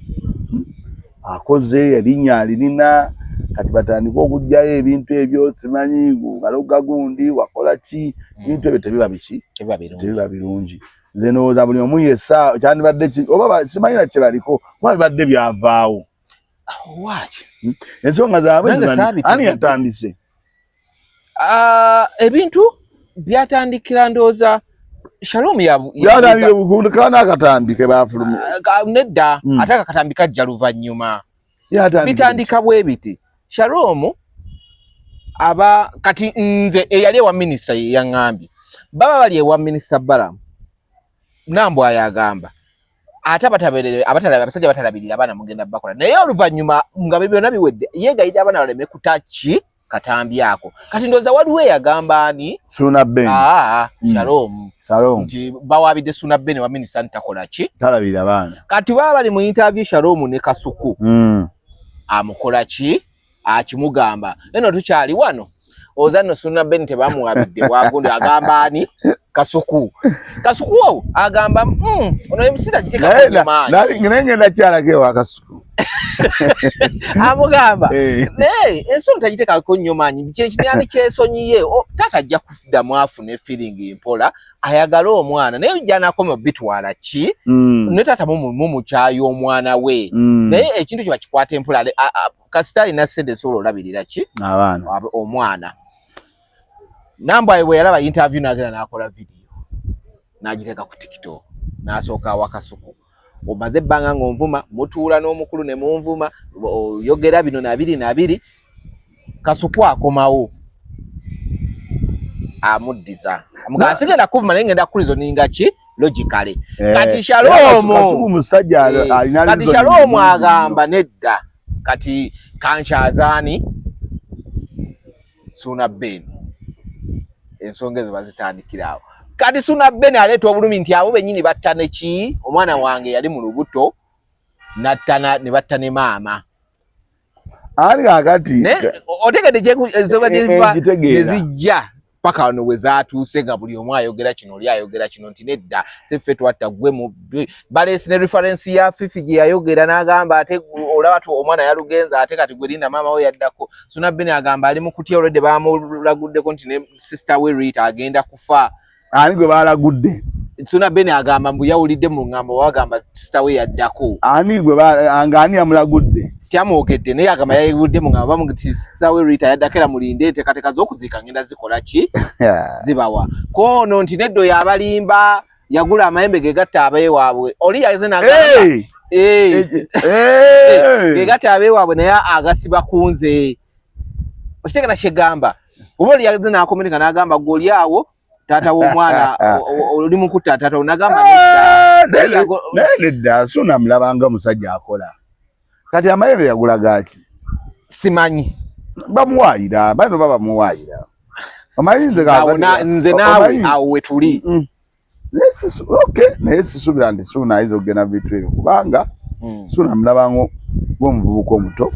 akoze erinnya alirina. Kati batandike okugjayo ebintu ebyo, simanyi galoga gundi wakola ki, ebintu ebyo tebiba biki? Tebiba birungi. Tebiba birungi. Nze ndowooza buli omu yessa kyandibadde oba simanyi na kye baliko, kuba bibadde byavaawo. Waki? Ensonga zaabwe Nange zimanyi. saabitegedde. Ani yatandise? Ah, ebintu byatandikira ndowooza Shalom ya Byatandikana akatambi ke bafulumya. Ah, nedda. Ate akatambi kajja luvannyuma. Bitandika bwe biti, Shalom aba kati nze eyali ewa minisita ye yaŋŋambye baba bali ewa Minisita Balamu, Nambwayo agamba ate abatalaba abasajja batalabirira abaana mugenda bakola, naye oluvannyuma nga bye byonna biwedde yeegayirira abaana baleme kuta ki katambi ako. Kati ndowooza waliwo eyagamba ani? Suna Ben. Aa, Shalom. Shalom. Nti bawabidde Suna Ben wa minisita nti takola ki? Talabirira baana. Kati baba bali mu interview, Shalom ne Kasuku, amukola ki, akimugamba eno tukyali wano oza nno Suna Ben tebamuwabidde bwagundi agamba ani, Kasuku. Kasuku wo agamba, ono emusira Naye gitekako maanyi." Naye ngenda kyalako ewa Kasuku. Amugamba Eh. naye ensonga tagitekako nnyo maanyi, kinani kyesonyiye. Taata ajja kuddamu afune feeling mpola ayagale omwana, naye ojja nakoma bitwala ki? Ne taata mumukyayo omwana we. Naye ekintu kye bakikwata empola, kasita alina ssente esobola olabirira ki? Abaana. Omwana. Nambwaye bwe yalaba interview n'agenda n'akola video n'agiteeka ku TikTok, n'asooka awa Kasuku, "Omaze ebbanga ng'onvuma, mutuula n'omukulu ne munvuma, oyogera bino nabiri nabiri." Kasuku akomawo amuddiza, amugamba, "Sigenda kuvuma, naye ngenda kureasoninga ki logically." Eh, Kati era Shalom Kasuku musajja Eh, alina kati reasoning Shalom nnungi agamba nnyo. nedda, kati kankyazaani Suuna Ben. Ensonga ezo bazitandikira awo. Kati Suna Ben aleeta obulumi nti abo bennyini batta ne ki, omwana wange yali mu lubuto nattana ne batta ne maama. Ali kakati otegedde ensonga gyeziva ne zijja paka wano we zaatuuse nga buli omu ayogera kino oli ayogera kino nti nedda si ffe twatta gwe mu baleesi ne referensi ya Fifi gye yayogera n'agamba ate olaba tu omwana yalugenza ate kati gwe linda maama we yaddako. Suna Ben agamba ali mu kutya olwedde bamulaguddeko nti ne sister we Rita agenda kufa. Ani gwe balagudde? Suna Ben agamba mbu yawulidde mu ngambo wagamba sister we yaddako. Ani gwe nga ani yamulagudde? Tyamwogedde naye agamba yawulidde mu ngambo bamuti sister we Rita yaddako era mulinde enteekateeka z'okuziika ngenda zikola ki zibawa koono nti neddo yabalimba yagula amayembe ge gatta abeewaabwe oli yaze nagamba ge gatta abeewaabwe naye agasiba ku nze okitegera kyegamba oba oli yaze n'akomeneka n'agamba gwe oli awo taata w'omwana oli mukutta taata nagamba nedda Suna mulabanga musajja akola kati amayembe yagula gaki simanyi bamuwaayira bano baba bamuwaayira omanyi nze nze naawe awo wetuli naye sisuubira nti Suna ayinza okugenda mu bintu ebyo kubanga Suna mulabanga ng'omuvubuka omuto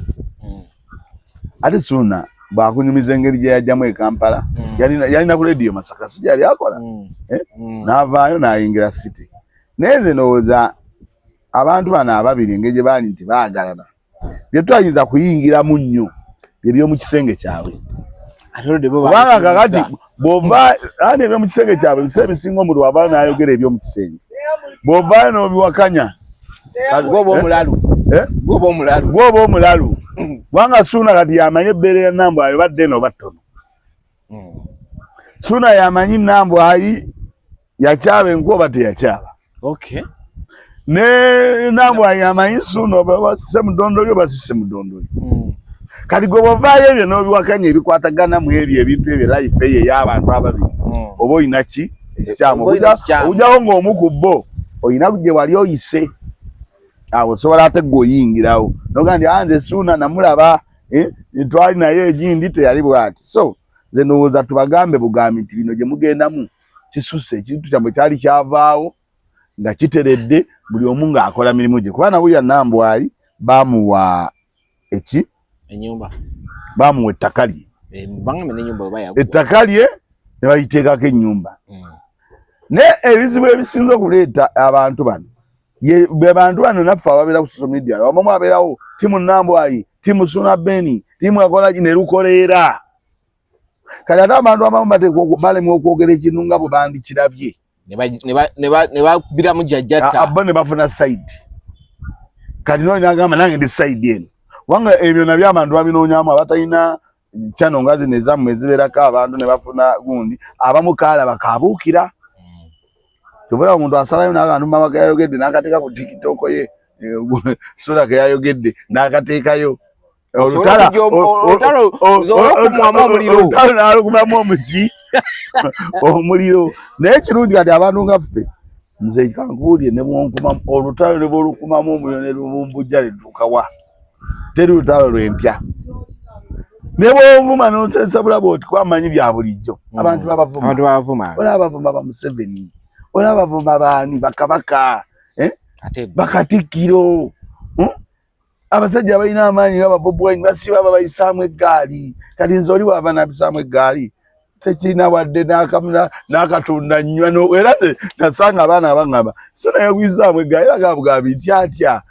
ate Suna bwakunyumiza engeri gye yajjamu e Kampala yalina ku rediyo Masaka si gyali akola n'avaayo n'ayingira city naye nze ndowooza abantu bano ababiri engeri gye baali nti baagalana bye tutayinza kuyingiramu nnyo bye by'omu kisenge kyabwe kubanga kakati bw'ova ani eby'omu kisenge kyabwe ebiseera ebisinga omuntu wavaayo n'ayogera eby'omu kisenge bw'ovaayo n'obiwakanya gwoba omulalu gwoba omulalu kubanga Suna kati yamanyi ebbeere ya Nambwayi oba ddene oba ttono. Suna yamanyi Nambwayi yakyaba enku oba teyakyaba. Okay. Ne Nambwayi yamanyi Suna oba basise mudondoli oba sise mudondoli. Kati gwe bw'ovaayo ebyo n'obiwakanya ebikwatagana mu ebyo ebintu ebyo life eyo ey'abantu ababiri oba olina ki ekikyamu okujjako ng'omu ku bo olina gye wali oyise awo osobola ate gwe oyingirawo noga nti nze Suna namulaba twali naye egindi teyali bwati. So nze ndowooza tubagambe bugambi nti bino gye mugendamu kisuse ekintu kyammwe kyali kyavaawo nga kiteredde buli omu ng'akola mirimu gye kuba nabuya Nambwayi bamuwa eki enyumba bamuwa ettaka lye ettaka lye ne baliteekako ennyumba. Naye ebizibu ebisinza okuleeta abantu bano be bantu bano naffe ababeera ku social media abamu abeerawo timu Nambwayi timu Suna Beni timu akola ne lukoleera kati ate abantu abamu bateekwa balemwa okwogera ekintu nga bwe bandikirabye ne bakubiramu jjajjatta abo ne bafuna side kati noli nagamba nange ndi side eno kubanga ebyo nabyo abantu babinoonyamu abatalina channel nga zino ezammwe ezibeerako abantu ne bafuna gundi abamu kaalaba kabuukira kyova omuntu asalayo n'akantu mama ke yayogedde n'akateeka ku TikTok ye Suna ke yayogedde n'akateekayo olutalo n'alukumamu omuki omuliro naye kirungi kati abantu nga ffe nze kankubuulire ne bwonkumamu olutalo ne bwolukumamu omuliro ne lubumbujja ne lutuukawa teri lutalo lwempya ne bwonvuma n'onsensabula bwoti kuba mmanyi bya bulijjo abantu babavuma olaba ba Museveni olaba bavuma baani bakabaka bakatikkiro abasajja balina amaanyi nga ba Bobi Wine basiba babayisaamu eggaali kati nze oli waava nabisaamu eggaali tekirina wadde n'akatunda nnywa era nasanga abaana abaŋŋamba so naye kuyisaamu eggaali era gabugambi nti atya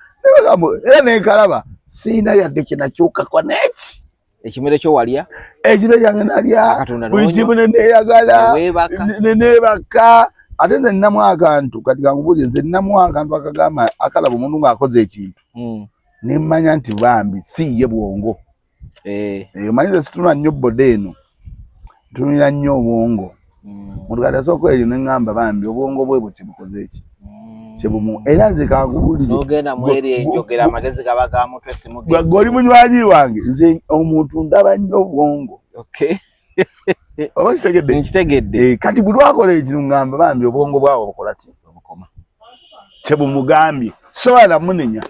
era nenkalaba siina yadde kyenakyukako neki ekimere kyo walya ekimere kyange nalya buli kimu neneyagala neneebaka ate nze ninamu akantu kati kankubuulire nze ninamu akantu akagamba akalaba omuntu ng'akoze ekintu nemmanya nti bambi si ye bwongo omanyi nze situna nnyo boda eno ntunulira nnyo obwongo muntu kati asooka eyo neŋŋamba bambi obwongo bwe bwe kibukoze eki kyebumu era nze kankubuulire gwe oli munywanyi wange nze omuntu ndaba nnyo obwongo oba kitegedde nkitegedde kati buli lwakola ekintu ŋŋamba bambi obwongo bwawe bukola ki kyebumugambye sobola namunenya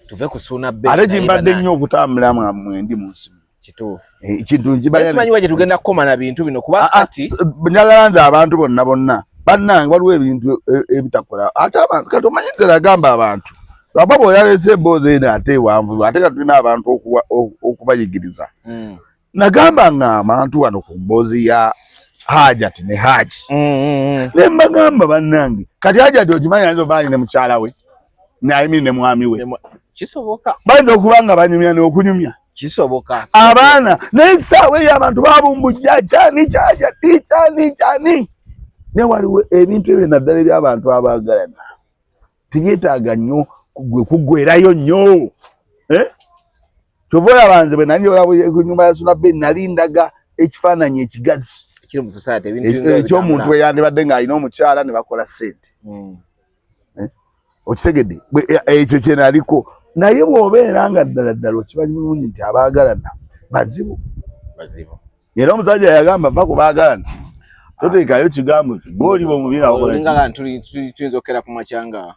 tuve ku Suna Ben ate kimbadde nnyo okutambula mwendi mu nsi. Kituufu. Ekintu nkimanya. Simanyi wa gye tugenda kukoma na bintu bino kuba kati njagala nze abantu bonna bonna bannange waliwo ebintu ebitakola ate abantu kati omanyi nze nagamba abantu lwaba bw'oyalese emboozi eno ate ewanvu ate nga tulina abantu okubayigiriza. Nagamba nga abantu wano ku mboozi ya Hajati ne Haji ne mbagamba bannange kati Hajati okimanyi ayinza okuba ali ne mukyala we nayimiri ne mwami we. Kisoboka. Bayinza okuba nga banyumya n'okunyumya. Kisoboka. Abaana naye essaawa eyo abantu babumbujja kyani kyajati kyani kyani ne waliwo ebintu ebyo naddala eby'abantu abaagalana tebyetaaga nnyo gwe kuggwerayo nnyo. Kyova olaba nze bwe nali olaba ku nyumba ya Suna Ben nali ndaga ekifaananyi ekigazi ekiri mu society, ebintu nga eky'omuntu ebitambula. Eyandibadde ng'alina omukyala ne bakola ssente. Okitegedde? Ekyo kye naliko naye bw'obeera nga ddala ddala okimanyi bulungi nti abaagalana bazibu. Bazibu. Era omusajja yagamba va ku baagalana toteekayo kigambo kyo gw'oli bw'omubi nga bakola Olinga ki? nga tuyinza okukera ku makya nga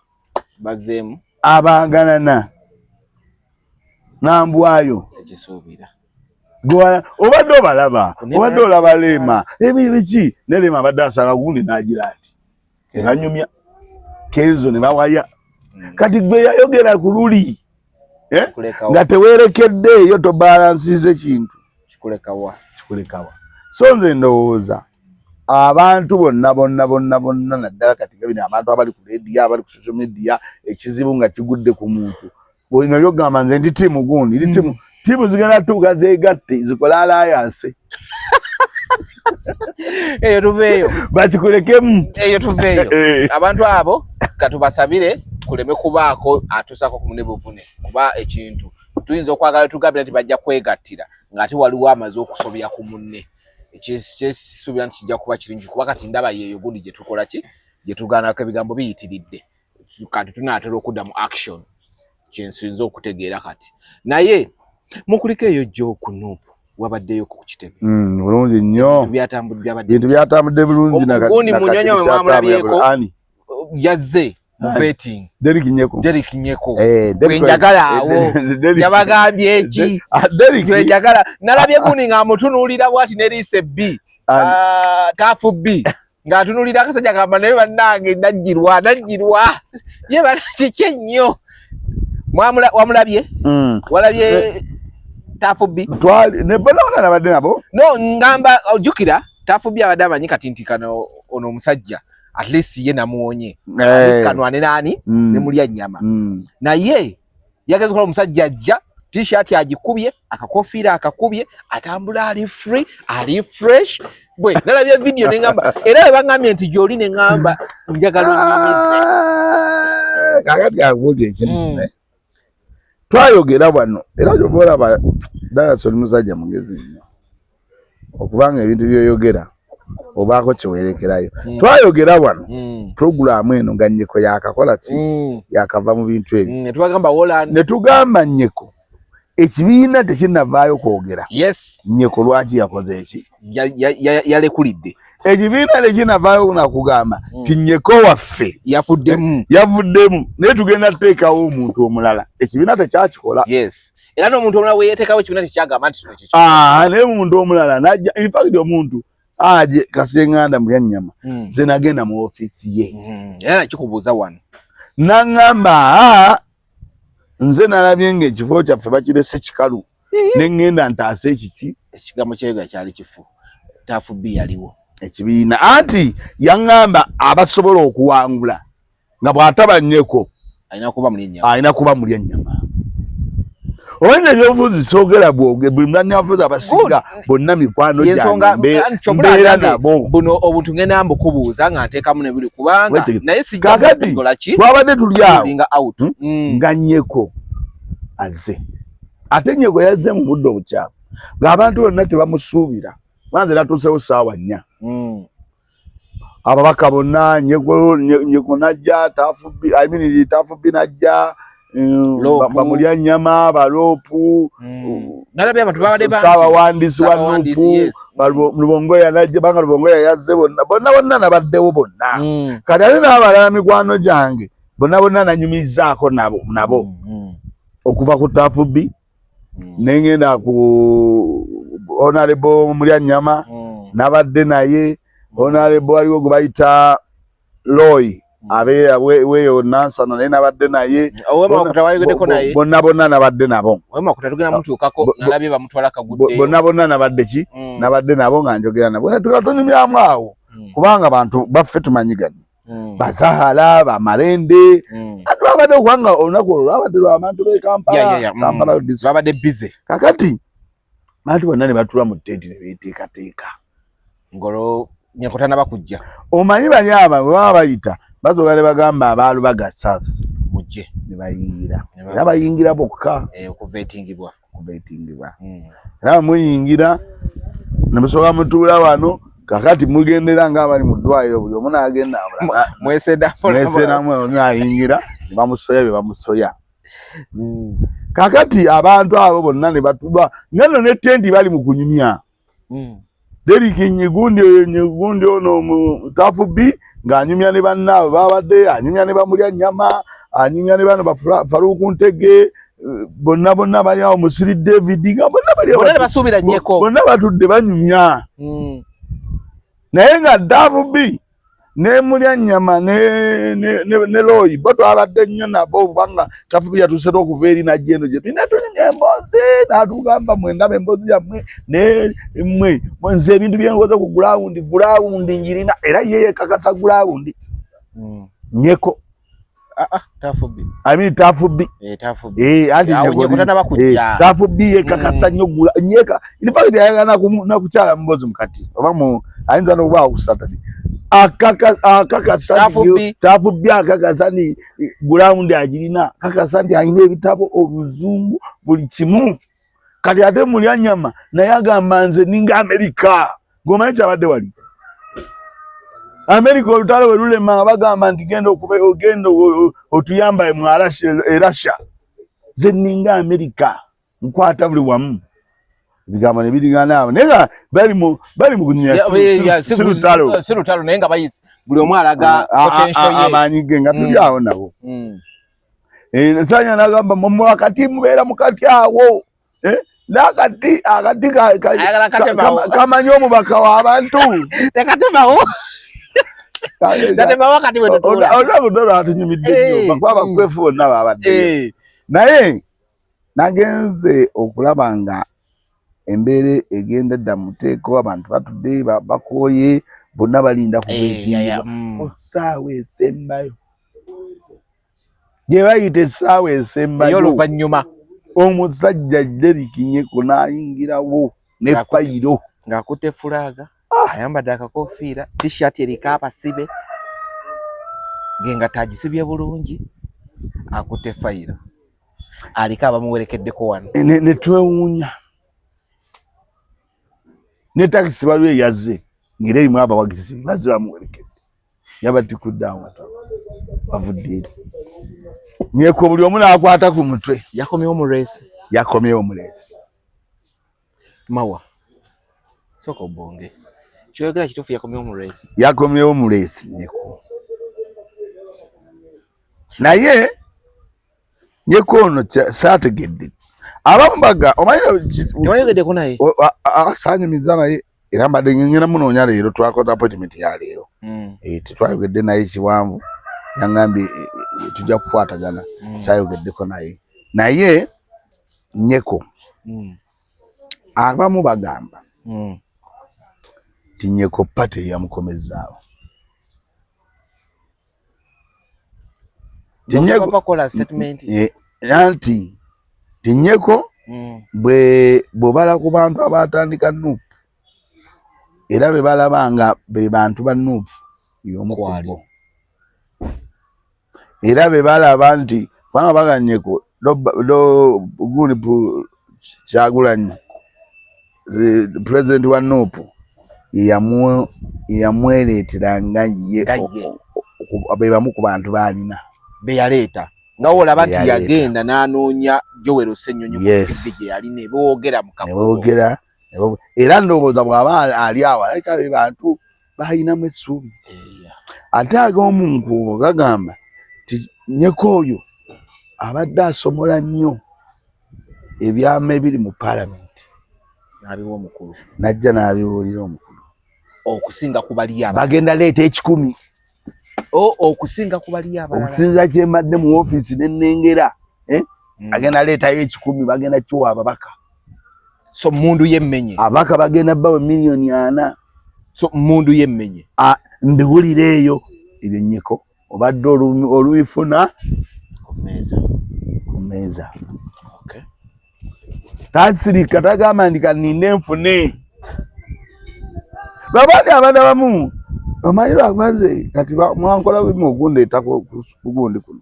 bazzeemu. Abaagalana nambwayo. Sikisuubira. Obadde obalaba, obadde olaba Leema ebi biki ne Leema abadde asanga gundi n'agira ati ne banyumya Kenzo ne bawaya. Kati gwe yayogera ku luli Kikulekawa. Nga teweerekeddeeyo tobalansize kintu. Kikulekawa. Kikulekawa. So nze ndowooza abantu bonna bonna bonna bonna naddala kati nga bino abantu abali ku media, abali ku social media, ekizibu nga kigudde ku muntu olina byogamba nze ndi tiimu gundi ndi tiimu tiimu zigenda tuuka zeegatte zikole alliance. Eyo tuveeyo. Bakikulekemu. Eyo tuveeyo. Abantu abo katubasabire kuleme kubaako atuusako ku mune buvune kuba ekintu tuyinza okwagala tugambira nti bajja kwegattira ng'ate waliwo amaze okusobya ku munne. Kyesisuubira nti kijja kuba kirungi kuba kati ndaba yeeyo gundi gye tukola ki gye tugaanako ebigambo biyitiridde kati tunaatera okudda mu action kyensinza okutegeera kati naye mukuliko eyo jjo ku Nup wabaddeyo ku kitebe. Bulungi nnyo. Ebintu byatambudde byabadde Bintu byatambudde bulungi. Ogundi nakati Munyonyo we bikyatambula mwamulabyeko? bulungi. Ani? Yazze mu vetting. Derrick Nyeko. Derrick Nyeko. Derrick Gwe njagala awo. Derrick Yabagambye eki? Derrick Gwe njagala nalabye gundi ng'amutunuulira bw'ati n'eriiso ebbi. Ani? Ah, taafu bbi ng'atunuulira akasajja kamba naye bannange najjirwa najjirwa ye bana kiki ennyo wamulabye? Walabye taafu bbi? Twali ne bonna bonna nabadde nabo. No ngamba ojjukira taafu bbi abadde amanyi kati nti kano ono omusajja at least ye namuwonye. At least kanwane naani ne mulya nnyama. Naye yageze kukola omusajja ajja t-shirt agikubye akakofiira akakubye atambula ali free ali fresh bwe nalabye video ne ngamba era bwe bangambye nti gy'oli ne ngamba njagala onyumize. Ah, kakati akubuulira ekintu kino. Twayogera wano era kyova olaba Dayson musajja mugezi nnyo okubanga ebintu byoyogera obaako kyewerekerayo. Twayogera wano purogulaamu eno nga Nyeko yakakola ki yakava mu bintu ebyo. Ne tubagamba Holland. Ne tugamba Nyeko ekibiina tekinnavaayo kwogera. Nyeko lwaki yakoze eki? Yalekulidde. Ekibiina tekinnavaayo nakugamba ti Nyeko waffe yafuddemu. Yavuddemu naye tugenda tuteekawo omuntu omulala. Ekibiina tekyakikola. Yes, era n'omuntu omulala we yeteekawo ekibiina tekyagamba nti kino kiki. Ah, naye omuntu omulala najja in fact omuntu aje Kasirye mulya nnyama nze nagenda mu ofiisi ye. Era nakikubuuza wano. Naŋŋamba aa nze nalabye ng'ekifo kyaffe bakirese kikalu ne ŋŋenda ntaase ekiki. Ekigambo kyega kyali kifu taafu b yaliwo. Ekibiina anti yaŋŋamba abasobola okuwangula nga bw'ataba Nnyeko alina kuba mulya ennyama. Alina kuba mulya nnyama. Omanyi ebyobufuzi soogera bwoge buli munnabyabufuzi abasinga bonna mikwano Yensonga gyange kyobula mbeera agambye, nabo. Buno obuntu ngenda mbukubuuza nga nteekamu ne buli kubanga Wait, naye sijja kakati kukola ki twabadde tuli awo rulinga out. Nga Nyeko azze ate Nyeko yazze mu budde obukyamu ng'abantu bonna tebamusuubira banze natuusewo ssaawa 4. Ababaka bonna Nyeko najja Tafubi, I mean Tafubi najja Loopu. Bamulya nnyama baloopu. Nalabye abantu babadde bangi. Saabawandiisi wa Saabawandiisi, Nupu Lubongoya najja banga Lubongoya yazze bonna bonna bonna nabaddewo bonna. Kati ate n'abalala mikwano gyange bonna bonna nanyumizaako nabo nabo okuva ku Tafubi. Nengenda ku Honorable Mulyanyama, nabadde naye. Honorable waliwo gwe bayita Loy, abeera weeyo Nansana, naye nabadde naye. Bonna bonna nabadde nabo. Bonna bonna nabadde ki, nabadde nabo nga njogera nabo, tunyumyamu awo, kubanga bantu baffe tumanyiganye, bazahala bamalende, ate babadde, kubanga olunaku olwo lwabadde lwabantu be Kampala, Kampala. Babadde busy. Kakati bantu bonna ne batula mu tenti ne beeteekateeka. Ngolo Nyeko tanaba kujja. Omanyi bali aba bwe baba bayita basooka ne bagamba abaalubaga South mujje, ne bayingira, era bayingira bokka. Okuvetingibwa. Okuvetingibwa. Era muyingira ne musooka mutuula wano. Kakati mugendera ng'abali mu ddwaliro, buli omu n'agenda. Mwesedamu, nayingira ne bamusoya bye bamusoya. Kakati abantu abo bonna ne batulwa nga nno ne tenti bali mu kunyumya. Derrick Nyigundi, Nyigundi ono mu Tafu B ng'anyumya ne bannaabwe babadde anyumya ne bamulya nnyama, anyumya ne bano ba Faruku Ntege, bonna bonna bali awo, Musiri David, nga bonna bali awo basuubira Nyeko. Bonna batudde banyumya. Naye nga Tafu B ne mulya nnyama ne Loyi bo twabadde nnyo nabo, kubanga Tafu B yatuuse okuva eri najja eno gye tulina, tunyumya emboozi, n'atugamba, "Mwendaba emboozi yammwe ne mmwe, nze ebintu byenkoze ku ground, ground njirina." Era ye yekakasa ground. Nyeko. Tafu B. I mean Tafu B. Tafu B. Anti Nyeko. Tafu B yekakasa nnyo gula nyeka. In fact ayagala nakukyala mubozi mukati oba mu ayinza n'okubaawo ku Saturday. Akakasa Tafu B akakasa ni ground agirina, akakasa nti alina ebitabo, oluzungu, buli kimu. Kati ate mulya nyama naye agamba, "Nze ninga Amerika." Gomanyi kyabadde wali Amerika, olutalo bwe lulema nga bagamba nti genda okube, ogenda otuyamba mu Erasha. "Nze ninga Amerika, nkwata buli wamu." Ebigambo ne birigana awo, naye nga bali mu kunyumya, si lutalo. Si lutalo, naye nga bayise buli omu alaga potential ye. Amaanyi ge nga tuli awo nabo. Sanya nagamba, "Wakati mubeera mukati awo, nakati akati kamanyi omubaka w'abantu." Tekatemawo, olunaku ddo lwatunyumidde nnyo, bakuba bakwefu bonna babaddeyo. Naye nagenze okulaba nga embeera egenda edda mu muteeko, abantu batudde bakooye, bonna balinda kubeetimbibwa. Ku ssaawa esembayo, gye bayita essaawa esembayo oluvannyuma, omusajja Derrick Nyeko n'ayingirawo ne fayiro. Ng'akutte flag, ayambadde akakofiira, T-shirt eriko abasibe ngenga tagisibye bulungi, akutte fayiro, aliko abamuwerekeddeko wano. Ne twewuunya, ne takisi waliwo eyazze ng'era erimu abawagizi bazze bamuwerekedde, yabatikudde awo bavudde eri Nyeko, buli omu n'akwata ku mutwe. Yakomyewo mu race. Yakomyewo mu race. Mawa, sooka obonge, kyoyogera kituufu, yakomyewo mu race? Yakomyewo mu race Nyeko, naye Nyeko ono saategedde, abamu baga omanyi. Tewayogeddeko naye? Saanyumiza naye, era mbadde ngenda munoonya leero, twakoze appointment ya leero. Tetwayogedde naye kiwanvu, yangambye tujja kukwatagana. Saayogeddeko naye, naye Nyeko abamu bagamba nti Nyeko party yamukomezaawo. Anti Tinyeko bwe bw'obala ku bantu abatandika NUP, era be balaba nga be bantu ba NUP, y'omu ku bo, era be balaba nti kubanga baganyeko gundi Kyagulanyi pulezidenti wa NUP yamwereetera nga ye be bamu ku bantu baalina. Be yaleeta, nga wolaba nti yagenda n'anoonya Joel Ssenyonyi ku TV gye yali ne boogera mu kafubo. Boogera, era ndowooza bw'aba ali awo alabika be bantu balinamu essuubi. Ate ag'omu nkuubo gagamba nti Nyeko oyo abadde asomola nnyo. Ebyama ebiri mu palamenti n'abiwa omukulu. Najja n'abibuulira omukulu. Okusinga ku bali abalala. Bagenda leeta 100. Okusinga ku bali abalala. Okusinza kye mbadde mu ofiisi ne nnengera. Eh? Agenda leetayo 100 bagenda kiwa ababaka. So mundu yemmenye. Ababaka bagenda bawe 4 million. So mundu yemmenye. Mbiwulira eyo ebyo nnyeko obadde olubifuna ku mmeeza. Ku mmeeza. Tasirika, tagamba nti kaninde nfune. Babandi abantu abamu omanyi lwakuba nze kati mwankola bimu okundeetako kugundi kuno,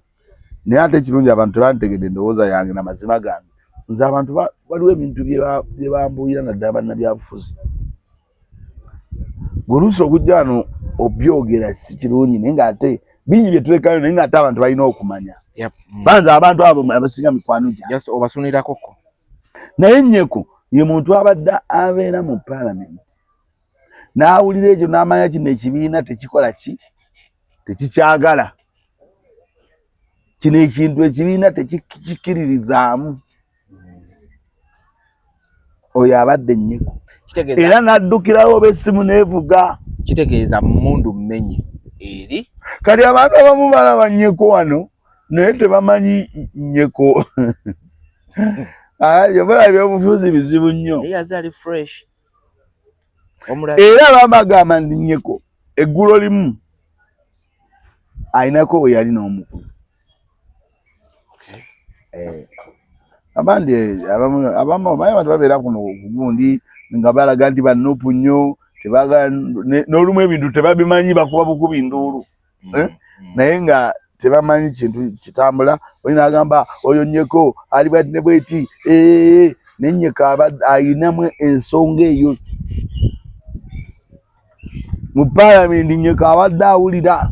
naye ate ekirungi abantu tebantegedde endowooza yange namazima gange. Nze abantu waliwo ebintu bye bambuulira, naddala bannabyabufuzi. Gweoluusi okujja wano obyogera si kirungi, naye ngaate bingi byetulekayo, naye ngaate abantu balina okumanya. Banza abantu abo abasinga mikwano gyange. Obasunirako. Naye Nyeko ye muntu abadde abeera mu paalamenti n'awulira ekyo n'amanya kino ekibiina tekikola ki, tekikyagala kino ekintu, ekibiina tekikkiririzaamu. Oyo abadde Nyeko era n'addukirawo oba essimu n'evuga. Kitegeeza mundu mmenye eri. Kati abantu abamu balaba Nyeko wano naye tebamanyi Nyeko. Obola ebyobufuzi bizibu nnyo. Era bambagamba nti Nyeko eggulo limu ayinako we yali n'omukulu. Eh, abandi abamu omanyi abantu babeera kuno kugundi nga balaga nti banupu nnyo, tebagala n'olumu ebintu tebabimanyi, bakuba bukubi nduulu. Eh? Naye nga tebamanyi kintu kitambula. Oli n'agamba oyo Nyeko ali bwati ne bweti, eh, ne Nyeko ayinamu ensonga eyo mu paalamenti. Nyeko abadde awulira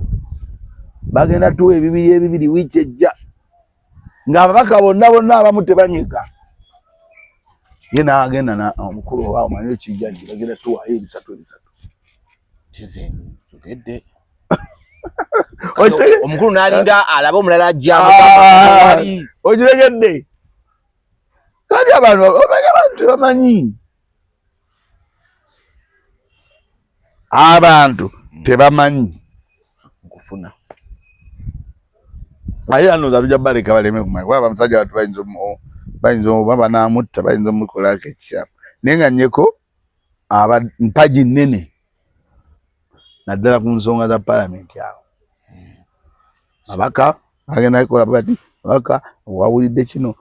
bagenda tuwa ebibiri ebibiri wiiki ejja, ng'ababaka bonna bonna abamu tebanyega, ye n'agenda omukulu oba omanyi ekijja nti bagenda tuwaayo ebisatu ebisatu. Kize omukulu n'alinda alabe omulala ajja. Ah, okiregedde. Kati abantu omanyi abantu tebamanyi, abantu tebamanyi. Nkufuna. Aye ano tujja baleka baleme kumanya kuba abasajja batu bayinza oba banamutta, bayinza omukolako ekikyamu, naye nga Nyeko aba mpagi nnene naddala ku nsonga za palamenti. Awo abaka agenda kola bati abaka wawulidde kino,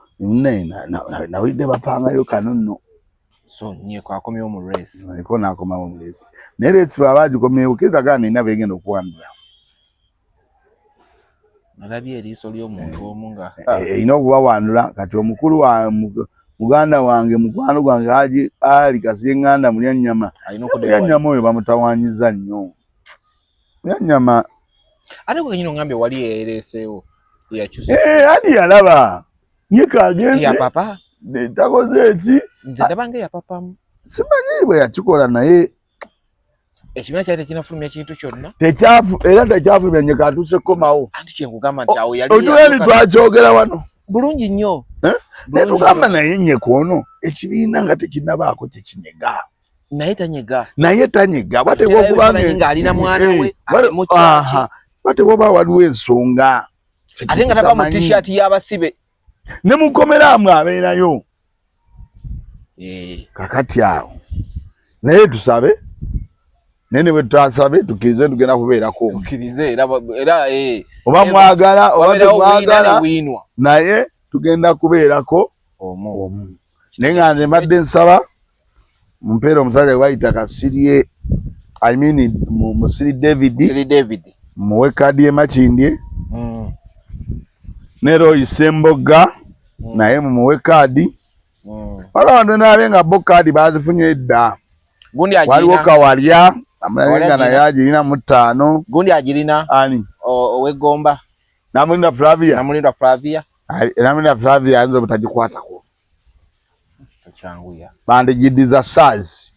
nawulidde bapangayo kano nno. So Nyeko akomyewo mu race. Nyeko n'akomawo mu race, naye race bw'aba agikomyewo keza gaa nina begenda okuwandula. Nalabye eriiso ly'omuntu omu nga erina okubawandula. Kati omukulu wa muganda wange, mukwano gwange Haji Ali Kasyeŋŋanda Mulyannyama, Mulyannyama oyo bamutawanyiza nnyo Mulyannyama. Ate gwe kenyini ongambye wali eyereeseewo. Adi yalaba Nyeko agenze papa takoze eki. Nze ndabanga eyapapamu. Simanyi bwe yakikola, naye ekibiina kyali tekinafulumya kintu kyonna. Tekyafu era tekyafulumya. Nyeko atuuse komawo. Anti kyenkugamba nti awo yali otuleni twakyogera wano. Bulungi nnyo. Eh? Naye tugamba naye Nyeko ono ekibiina nga tekinabaako kyekinyega. Naye tanyega. Naye tanyega, bateekwa okuba nga alina mwana we. Bateekwa oba waliwo ensonga. Ate nga tava mu t-shirt y'abasibe. Ne mukomera amwe abeerayo. Eh. Kakati awo naye tusabe, naye ne bwe tutasabe tukkirize tugenda kubeerako. Tukkirize era eh, oba mwagala oba temwagala, naye tugenda kubeerako omu. Naye nga nze mbadde nsaba mumpeere omusajja gwe bayita Kasirye, I mean Musiri David. Musiri David. Muwe kaadi ye Makindye. Ne Roy Ssemboga naye mumuwe kaadi. Waliwo abantu nalabye nga bo kaadi bazifunye edda. Waliwo Kawalya amulabe nga naye agirina mu ttaano. Gundi agirina. Ani? Ow'eggomba. Namulinda Flavia. Namulinda Flavia. Namulinda Flavia ayinza obutagikwatako. Tokyanguya. Bandigidiza SARS.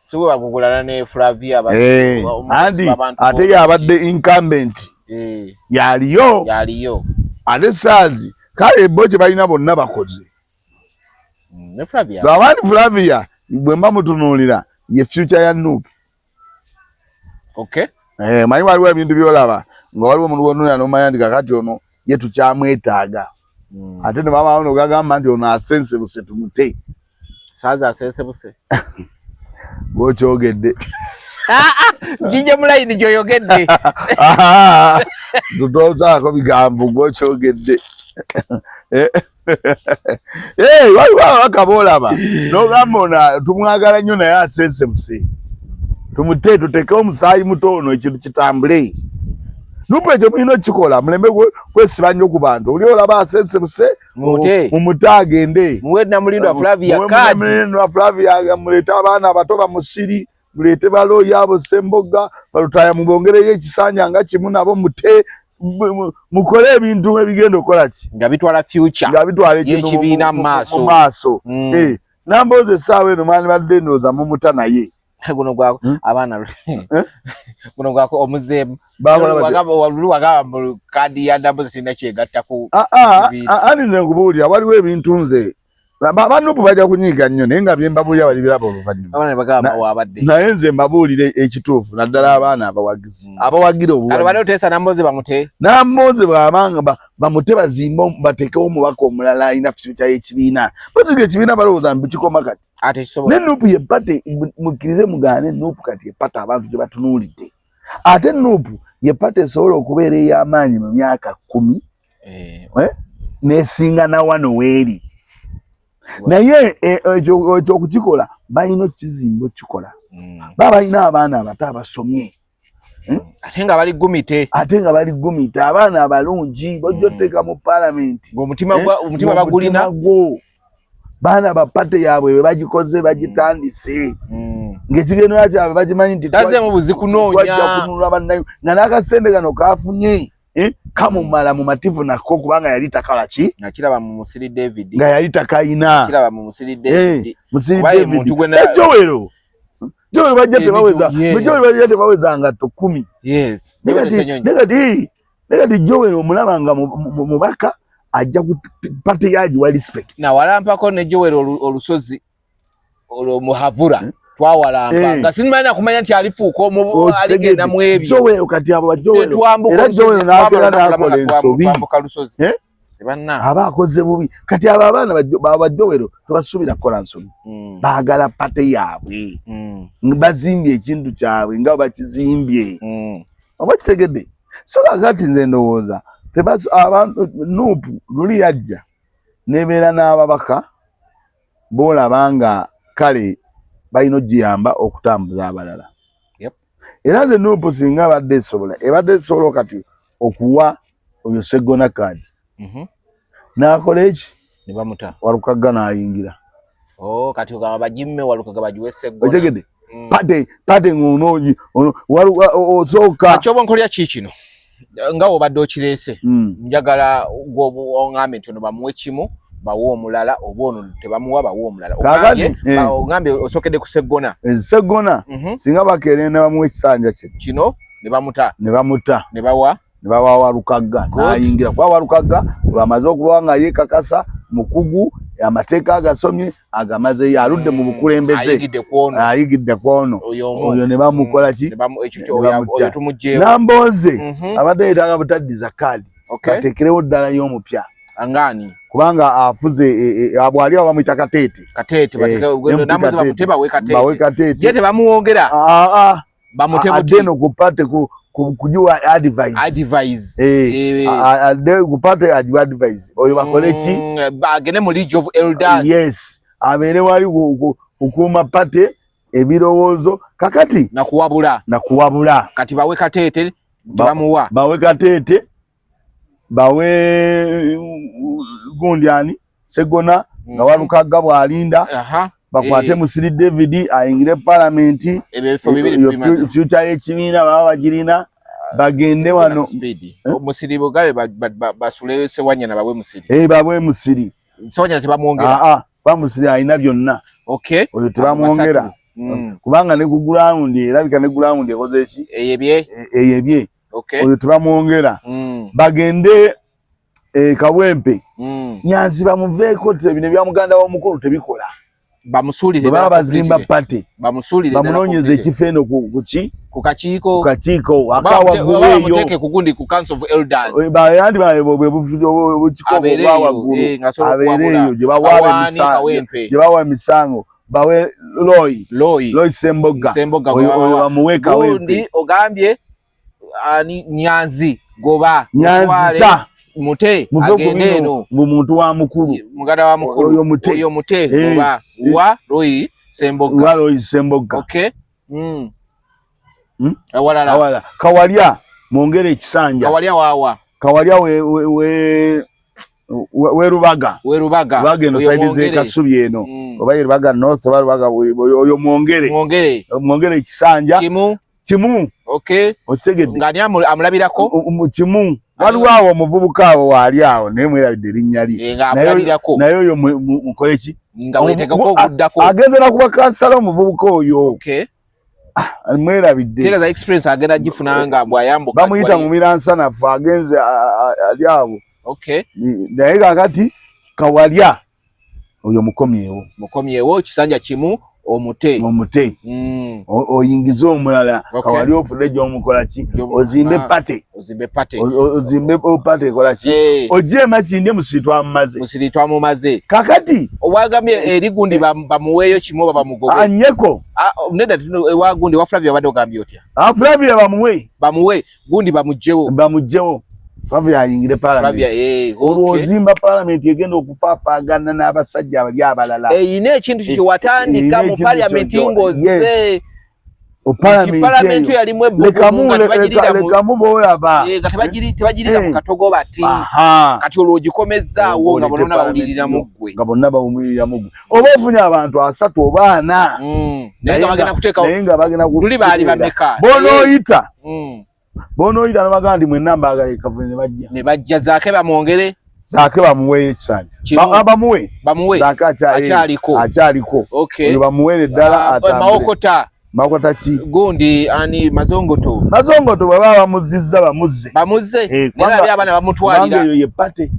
Siwe bagugulana ne Flavia. Eh, andi ate yabadde incumbent. Eh. Yaliyo. Yaliyo. Ate SARS kale bo kye balina bonna bakoze. Lwabandi Flavia bwe mba mutunuulira ye future ya NUP. Okay. Eh, manyi waliwo ebintu byolaba nga waliwo omuntu wonunula nomanya nti kakati ono ye tukyamwetaaga. Ate ne baba ono gagamba nti ono asensebuse tumute. Saaza asensebuse. Gwokyogedde. Jinja mulayini gyoyogedde. Tutoozaako bigambo gwokyogedde. Eh. Eh, waliwo ababaka boolaba n'ogamba ono tumwagala nnyo naye asensebuse. Tumute tuteeke omusaayi muto ono ekintu kitambule. Nupu ekyo mulina okukikola muleme kwesiba nnyo ku bantu. Oli olaba asensebuse mumute agende. Muwe Namulindwa Flavia kaadi. Namulindwa Flavia muleete abaana abato bamusiri muleete balooya abo Ssemboga balutaaya mubongereyo ekisanja nga kimu nabo mute mukole ebintu ebigenda okukola ki nga bitwala future nga bitwala ekibiina mu maaso. Eh, Nambooze essaawa eno mwandibadde ndowooza mumuta naye. Guno gwako hmm? abaana eh? guno gwako omuzeemu wagamba mbu kaadi ya Nambooze sirina kyegattako. Ah, ah, ah, ani nze nkubuulira waliwo ebintu nze banupu bajja kunyiiga nnyo naye nga byembabuulira balibiraba oluvannyuma naye nze mbabuulire ekituufu naddala abaana abawagizi hmm. abawagira obuwagizi Nambooze bwabanga bamute bazimbe bateekewo omubaka omulala alina future y'ekibiina baziga ekibiina balowooza mbu kikoma kati ne Nupu ye party mukkirize mugaane Nupu kati ye party abantu gye batunuulidde ate Nupu ye party esobola okubeera ey'amaanyi mu myaka 10 eh. Eh? Nesinga na wano weeri naye eh, ekyo okukikola balina okukizimba okukikola hmm. baba balina abaana abato abasomye hmm? Ate nga bali gumite ate nga bali gumite abaana abalungi bojja hmm. oteeka mu palamenti ng'omutima omutima bagulina gwo baana ba party yaabwe bwe bagikoze bagitandise ng'ekigendera kyabwe bakimanyi nti tazeemu buzikunoonya kununula bannayo nga n'akasente kano kafunye eh, kamumala mu mativu nako kubanga yali takala ki nakiraba mu Musiri David nga yali takayina kiraba mu Musiri David eh, Musiri David Joel Joel bajja tebaweza Joel bajja tebaweza nga to 10 yes negati negati Joel omulaba nga mubaka ajja ku party yaji wa respect na walampako ne Joel olusozi olwo muhavura hmm? Twawalampa eh. Nga simanyi nakumanya nti alifuuka omu aligenda mu ebyo Joel kati abo ba Joel era Joel n'akera n'akola ensobi eh? Aba akoze bubi kati abo abaana ba Joel tebasuubira kukola nsobi hmm. Baagala pate yaabwe hmm. Bazimbye ekintu kyabwe nga bakizimbye oba kitegedde so kakati nze ndowooza abantu Nupu luli yajja nebeera n'ababaka boolaba nga kale balina ogiyamba okutambuza abalala. Era nze Nupu singa abadde esobola ebadde esobola kati okuwa oyo Sseggona kaadi mhm. N'akola eki Walukagga n'ayingira. Oh, kati ogamba bagimme Walukagga bagiwe Sseggona. Otegedde mm. Pate pate ng'onoogi osooka kyoba nkolya ki kino nga wobadde okireese mm. Njagala oŋŋambe nti ono bamuwe kimu bawe omulala oba ono tebamuwa bawe omulala ogambye eh. Osookedde ku Sseggona eh, Sseggona mhm. Singa bakeere ne bamuwa ekisanja kino kino ne bamuta ne bamuta ne bawa ne bawa Walukagga n'ayingira kuba Walukagga olwamaze okuba nga yeekakasa mukugu amateeka agasomye agamazeyo aludde mu bukulembeze ayigidde kwono oyo ne bamukola ki Nambooze mhm. Abadde yeetaaga butaddiza kaadi bateekerewo ddala y'omupya angani kubanga afuze e, e, bwali awo bamuyita Kateete Kateete bawe Kateete ye tebamuwongera ah, ah. Bamute adde no ku party ku kujiwa advice advice eh, eh. Adde ku party ajiwa advice oyo bakole ki mm, bagende mu league of elders yes abeere wali kukuuma party ebirowoozo kakati nakuwabula nakuwabula kati bawe Kateete bamuwa bawe Kateete bawe gundi ani Sseggona nga mhm. Walukagga bw'alinda bakwate eh. Musiri David ayingire palamenti future y'ekibiina baba bagirina bagende wano eh? Musiri bugabe basule Ssewanyana bawe Musiri eh bawe Musiri Ssewanyana tebamwongera ah ah bamusiri alina byonna okay oyo tebamwongera mm. Kubanga ne ku ground erabika ne ground ekoze eki eyebye eyebye okay oyo tebamwongera mm. Bagende Eh, Kawempe. Nyanzi bamuveeko, bino ebya muganda w'omukulu tebikola. Bamusuulire. Bwe baba bazimba party, bamusuulire. Bamunoonyeze ekifo eno ku ki? Ku kakiiko. Ku kakiiko akawaggulu eyo. Bamuteeke ku gundi, ku Council of Elders. Andi bwe bukiiko Abeere obwa eyo, waggulu. ng'asobola Abeere okuwabula. eyo gye bawaaba Kawaani, emisango, Kawempe. gye bawa emisango, bawe Roy. Roy. Roy Semboga. Semboga. Oyo bamuwe Kawempe. Gundi ogambye ani? Nyanzi goba. Nyanzi Mutwale, ta. Mute. Muve ku Agende bino eno. mu muntu wa mukulu. Muganda wa mukulu. Oyo mute. Oyo mute. Eh. Goba wa Roy Semboga. Wa Roy Semboga. Okay. Awalala? Awala Kawalya, mwongere ekisanja. Kawalya wawa? Kawalya we Rubaga. We Rubaga. Rubaga eno Oyo side mwongere. z'e Kasubi eno. Oba ye Rubaga North oba Rubaga, oyo mwongere. Mwongere. Mwongere ekisanja. Kimu. Kimu. Okay. Okitegedde? Ngani amulabirako? Kimu. Waliwo awo omuvubuka awo waali awo, naye mwerabidde erinnya lye. Eh, nga amulabirako. Naye oyo mukole ki? Nga wetegako oguddako. Agenze nakuba kansala omuvubuka oyo. Okay. Mwerabidde. Tegeeza experience agenda gifuna nga bw'ayambuka. Bamuyita Mumiransanafu, agenze ali awo. Okay. Naye kakati Kawalya oyo mukomyewo. Mukomyewo kisanja kimu, omute. Omute. Oyingize omulala. Kawalya ofune gyomukola ki? Ozimbe party. Ozimbe party. Ozimbe party ekola ki? Ojje Emakindye, Musiri twamumaze. Musiri twamumaze. Kakati Owagambye eri gundi bamuweeyo kimu oba bamugobe? Anyeko. Ah, nedda, ewa gundi wa Flavia abadde ogambye otya? Flavia bamuwe. Bamuwe gundi, bamugjewo. Bamugjewo, Flavia ayingire parliament. Flavia, eh. Olwo okay. ozimba parliament egenda okufaafaagana n'abasajja abali abalala. Eyina ekintu kyewatandika Eyina mu ekintu parliament ng'ozze. Yes. Nti parliament yalimu ebbugumu nga tebagirira Lekamu boolaba. Nga tebagirira mu katogo bati. Kati olwo ogikomezzaawo nga bonna bawulirira mu ggwe. Nga bonna bawulirira mu ggwe, oba ofunye abantu 30 oba 40. Naye nga bagenda kuteekawo. Naye nga bagenda Tuli baali bameka? Bonooyita, bonooyita nabagamba nti mwenna mbaagala kavule, ne bajja. Ne bajja. Zaake bamwongere. Zaake bamuweeyo ekisanja. Kimu. Bamuwe. Bamuwe. Zaake Akyaliko. Akyaliko. Okay. Oyo bamuweere ddala. Ah, atambule. Mawokota. Mawokota ki? Gundi ani, Mazongoto. Mazongoto bwe baba bamuzizza, bamuzze. Bamuzze. Eh, naye nabye abaana kubanga bamutwalira. Eyo ye party.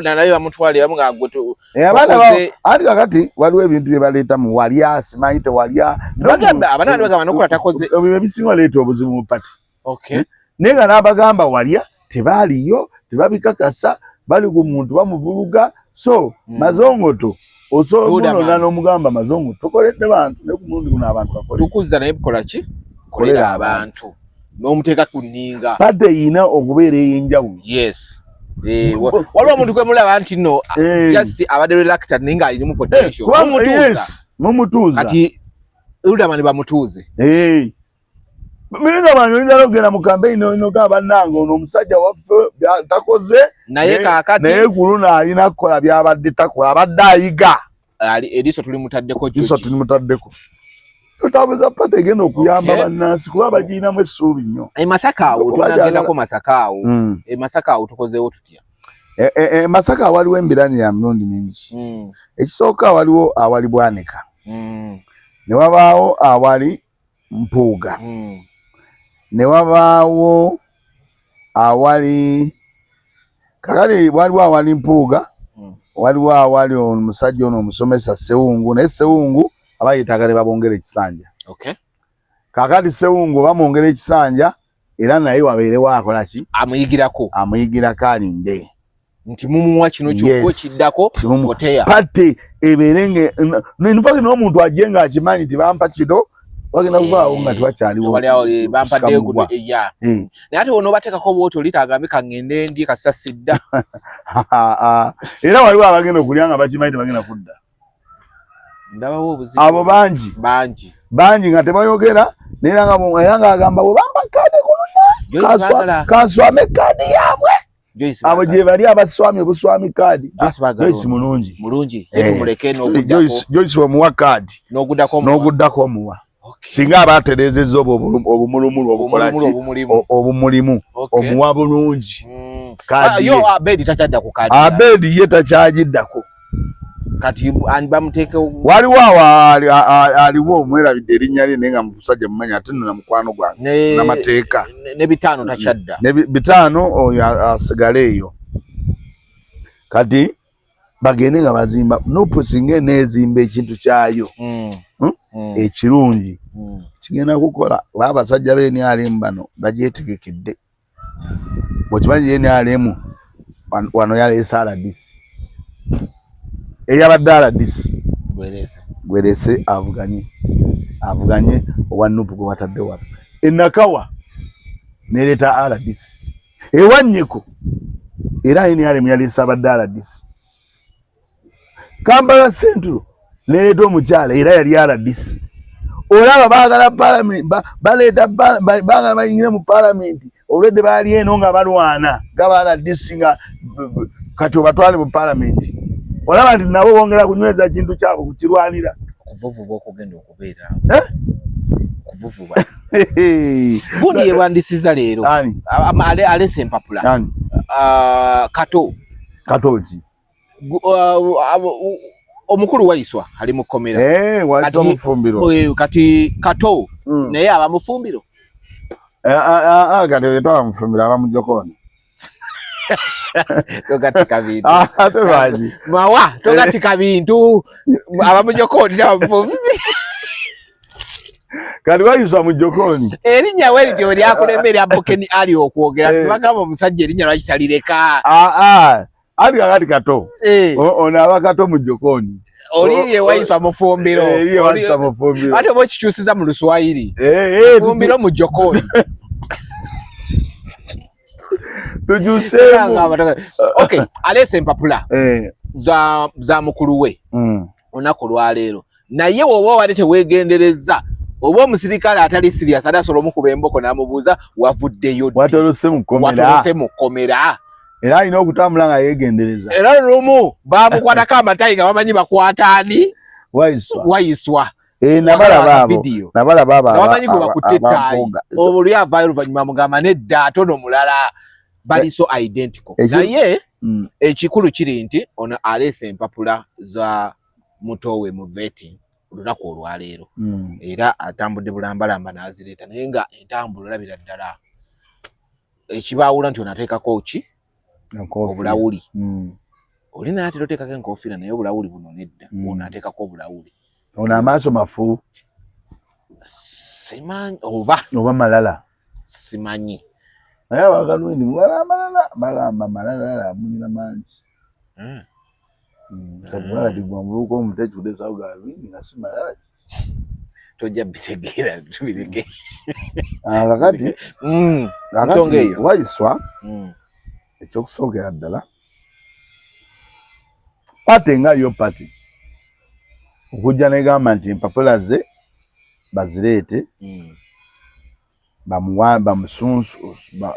Naye bamutwalira bamu nga gwe Eh, abaana Bakoze- anti kakati waliwo ebintu bye baleeta mu walya, simanyi tewalya. Bagamba abaana bali bagamba nokola takoze. Ebyo ebisinga leeta obuzibu mu party. Okay. Naye nga n'abagamba walya tebaaliyo, tebabikakasa, bali ku muntu bamuvuluga. So Mazongoto osobola Buda munona man. n'omugamba, Mazongo, tokoledde bantu, naye ku mulundi guno abantu bakole. Tukuzza naye bukola ki? Kolera Kolera abantu n'omuteeka ku nninga. Party eyina okubeera ey'enjawulo. Yes. Eh, waliwo omuntu gwe mulaba nti no just abadde reluctant naye ng'alinamu potential. Mumutuuza. Yes, mumutuuza. Kati Hilderman bamutuuze. Eh. Miringa bantu oyinza n'okugenda mu campaign nogamba, bannange, ono omusajja waffe takoze. Naye kaakati naye ku luno alina kukola byabadde takola, abadde ayiga. Ali eriiso tulimutaddeko. Iso Joji. tulimutaddeko. Totambuza party egenda okuyamba bannansi, kuba bagirinamu essuubi nnyo. E Masaka awo Kuba tunagendako Masaka awo. E Masaka awo tukozeewo tutya? E, Masaka waliwo embiranye ya mirundi mingi. Ekisooka, waliwo awali Bwanika, ne wabaawo awali Mpuuga, ne wabaawo awali, kakati waliwo awali Mpuuga, waliwo awali omusajja ono omusomesa Sewungu, naye Sewungu aba yeetaaga ne babongera ekisanja. Kakati Sewungu bamwongera ekisanja era naye wabeerewo akola ki? Amuyigirako. Amuyigirako, alinde. Nti mumuwa kino kyokka, kiddako oteya. Party ebeere nga in fact n'omuntu ajje ng'akimanyi nti bampa kino, bagenda kuvaawo nga tewakyaliwo. Wali awo, bampadde kusikamugwa. guno, ya. Naye ate onoobateekako bwoti oli tagambe kaŋŋende ndi kasita sidda. Era waliwo abagenda okulya nga bakimanyi tebagenda kudda. Ndabawo obuzibu. Abo bangi. Bangi. Bangi nga tebayogera, naye era nga era ng'agamba bwe bampa kaadi ku Joyce luno Bagala. kanswame kaadi yaabwe. Joyce Abo Bagala. gye bali abaswami obuswami kaadi. Joyce Bagala. Joyce mulungi. Mulungi. Eh. Ye tumuleke n'oguddako. Joyce omuwa kaadi. N'oguddako omuwa. N'oguddako omuwa. Okay. Singa aba atereezezza obwo obumulumulu obukola Obumulumulu ki? obumulimu. Obumulimu. Omuwa bulungi kaadi Ah, ye. yo Abedi takyadda ku kaadi. Abedi ye takyagiddako. Kati ani bamuteeke? Waliwo awo aliwo, omwerabidde erinnya lye, naye nga musajja mumanya ate nno na mukwano gwange n'amateeka. Ne 5 takyadda. Ne 5 oyo asigale eyo. Kati bagende nga bazimba NUP, singa eneezimba ekintu kyayo ekirungi, kigenda kukola. Oba abasajja ba NRM bano bagyetegekedde. Bwekimanyi NRM wano yaleese RDC, eyabadde RDC gwerese avuganye owa NUP gwe batadde wano. Enakawa nereeta RDC, ewanyeko era NRM yaleese abadde RDC. Kampala Central nereeta omukyala, era yali RDC. Olaba baagala parliament, baleeta, baagala bayingire mu parliament. Olwedde baali eno nga balwana nga ba RDC, nga kati obatwale mu parliament, olaba nti nabo bongera kunyweza kintu kyabwe kukirwanira. Okuvuvuba okugenda okubeera Eh? kuvuvuba gundi yewandisiza leero. Ani? Alese empapula. Ani? Ah, Kato. Katoki? Omukulu Waiswa ali mu kkomera. Eh, Waiswa Mufumbiro. Kati Kato naye aba Mufumbiro. Eh, ah, ah, kati taba Mufumbiro, aba Mujokoni. Togatika bintu. Ah, ate lwaki? Mawa, togatika bintu, aba Mujokoni, aba Mufumbiro. Kati Waiswa Mujokoni. Erinnya werityo lyakulembera Bukeni ali okwogera. Tubagamba omusajja erinnya lwaki talireka? Ah, ah. Ali kakati Kato. Ono aba Kato Mujokoni. Oli ye Waiswa Mufumbiro. Eh, ye Waiswa Mufumbiro. Ate oba okikyusiza mu Luswayiri. Eh, eh, Mufumbiro Mujokoni. Tukyuseemu. Okay, aleese empapula za mukulu we olunaku olwaleero, naye woba obadde teweegendereza, oba omusirikale atali serious ate asobola omukuba emboko n'amubuuza, "Wavuddeyo ddi?" Watolose mu kkomera. Watolose mu kkomera. Era alina okutambula nga yeegendereza. Era lumu bamukwatako amatayi nga bamanyi bakwata ani? Waiswa. Waiswa. Eh, nabalaba abo. Video. Nabalaba abo. Nga bamanyi gwe bakutte ettaayi. Abampoga. Obwo luli avaayo oluvannyuma mugamba nedda, ate ono mulala, bali so identical. Naye ekikulu kiri nti ono aleese empapula za mutowe mu vetting olunaku olwaleero. Era atambudde bulambalamba n'azireeta, naye nga entambula olabira ddala ekibaawula nti ono ateekako ki? Enkofiira. Obulawuli. Oli naye atera oteekako enkofiira, naye obulawuli buno nedda. Ono ateekako obulawuli. Ono amaaso mafu. Simanyi oba Oba malala. Simanyi. Naye abagalwendi mubala amalala, bagamba malalala mulina mangi. Kati gwe omuvubuka omuto ekikuteesawo galwindi nga si malala kiki? Tojja bitegeera, tubireke. Ah, kakati Ensonga kakati eyo. Waiswa, ekyokusookera ddala, party nga yo party okujja negamba nti empapula ze bazireete, bamuwa bamusunsu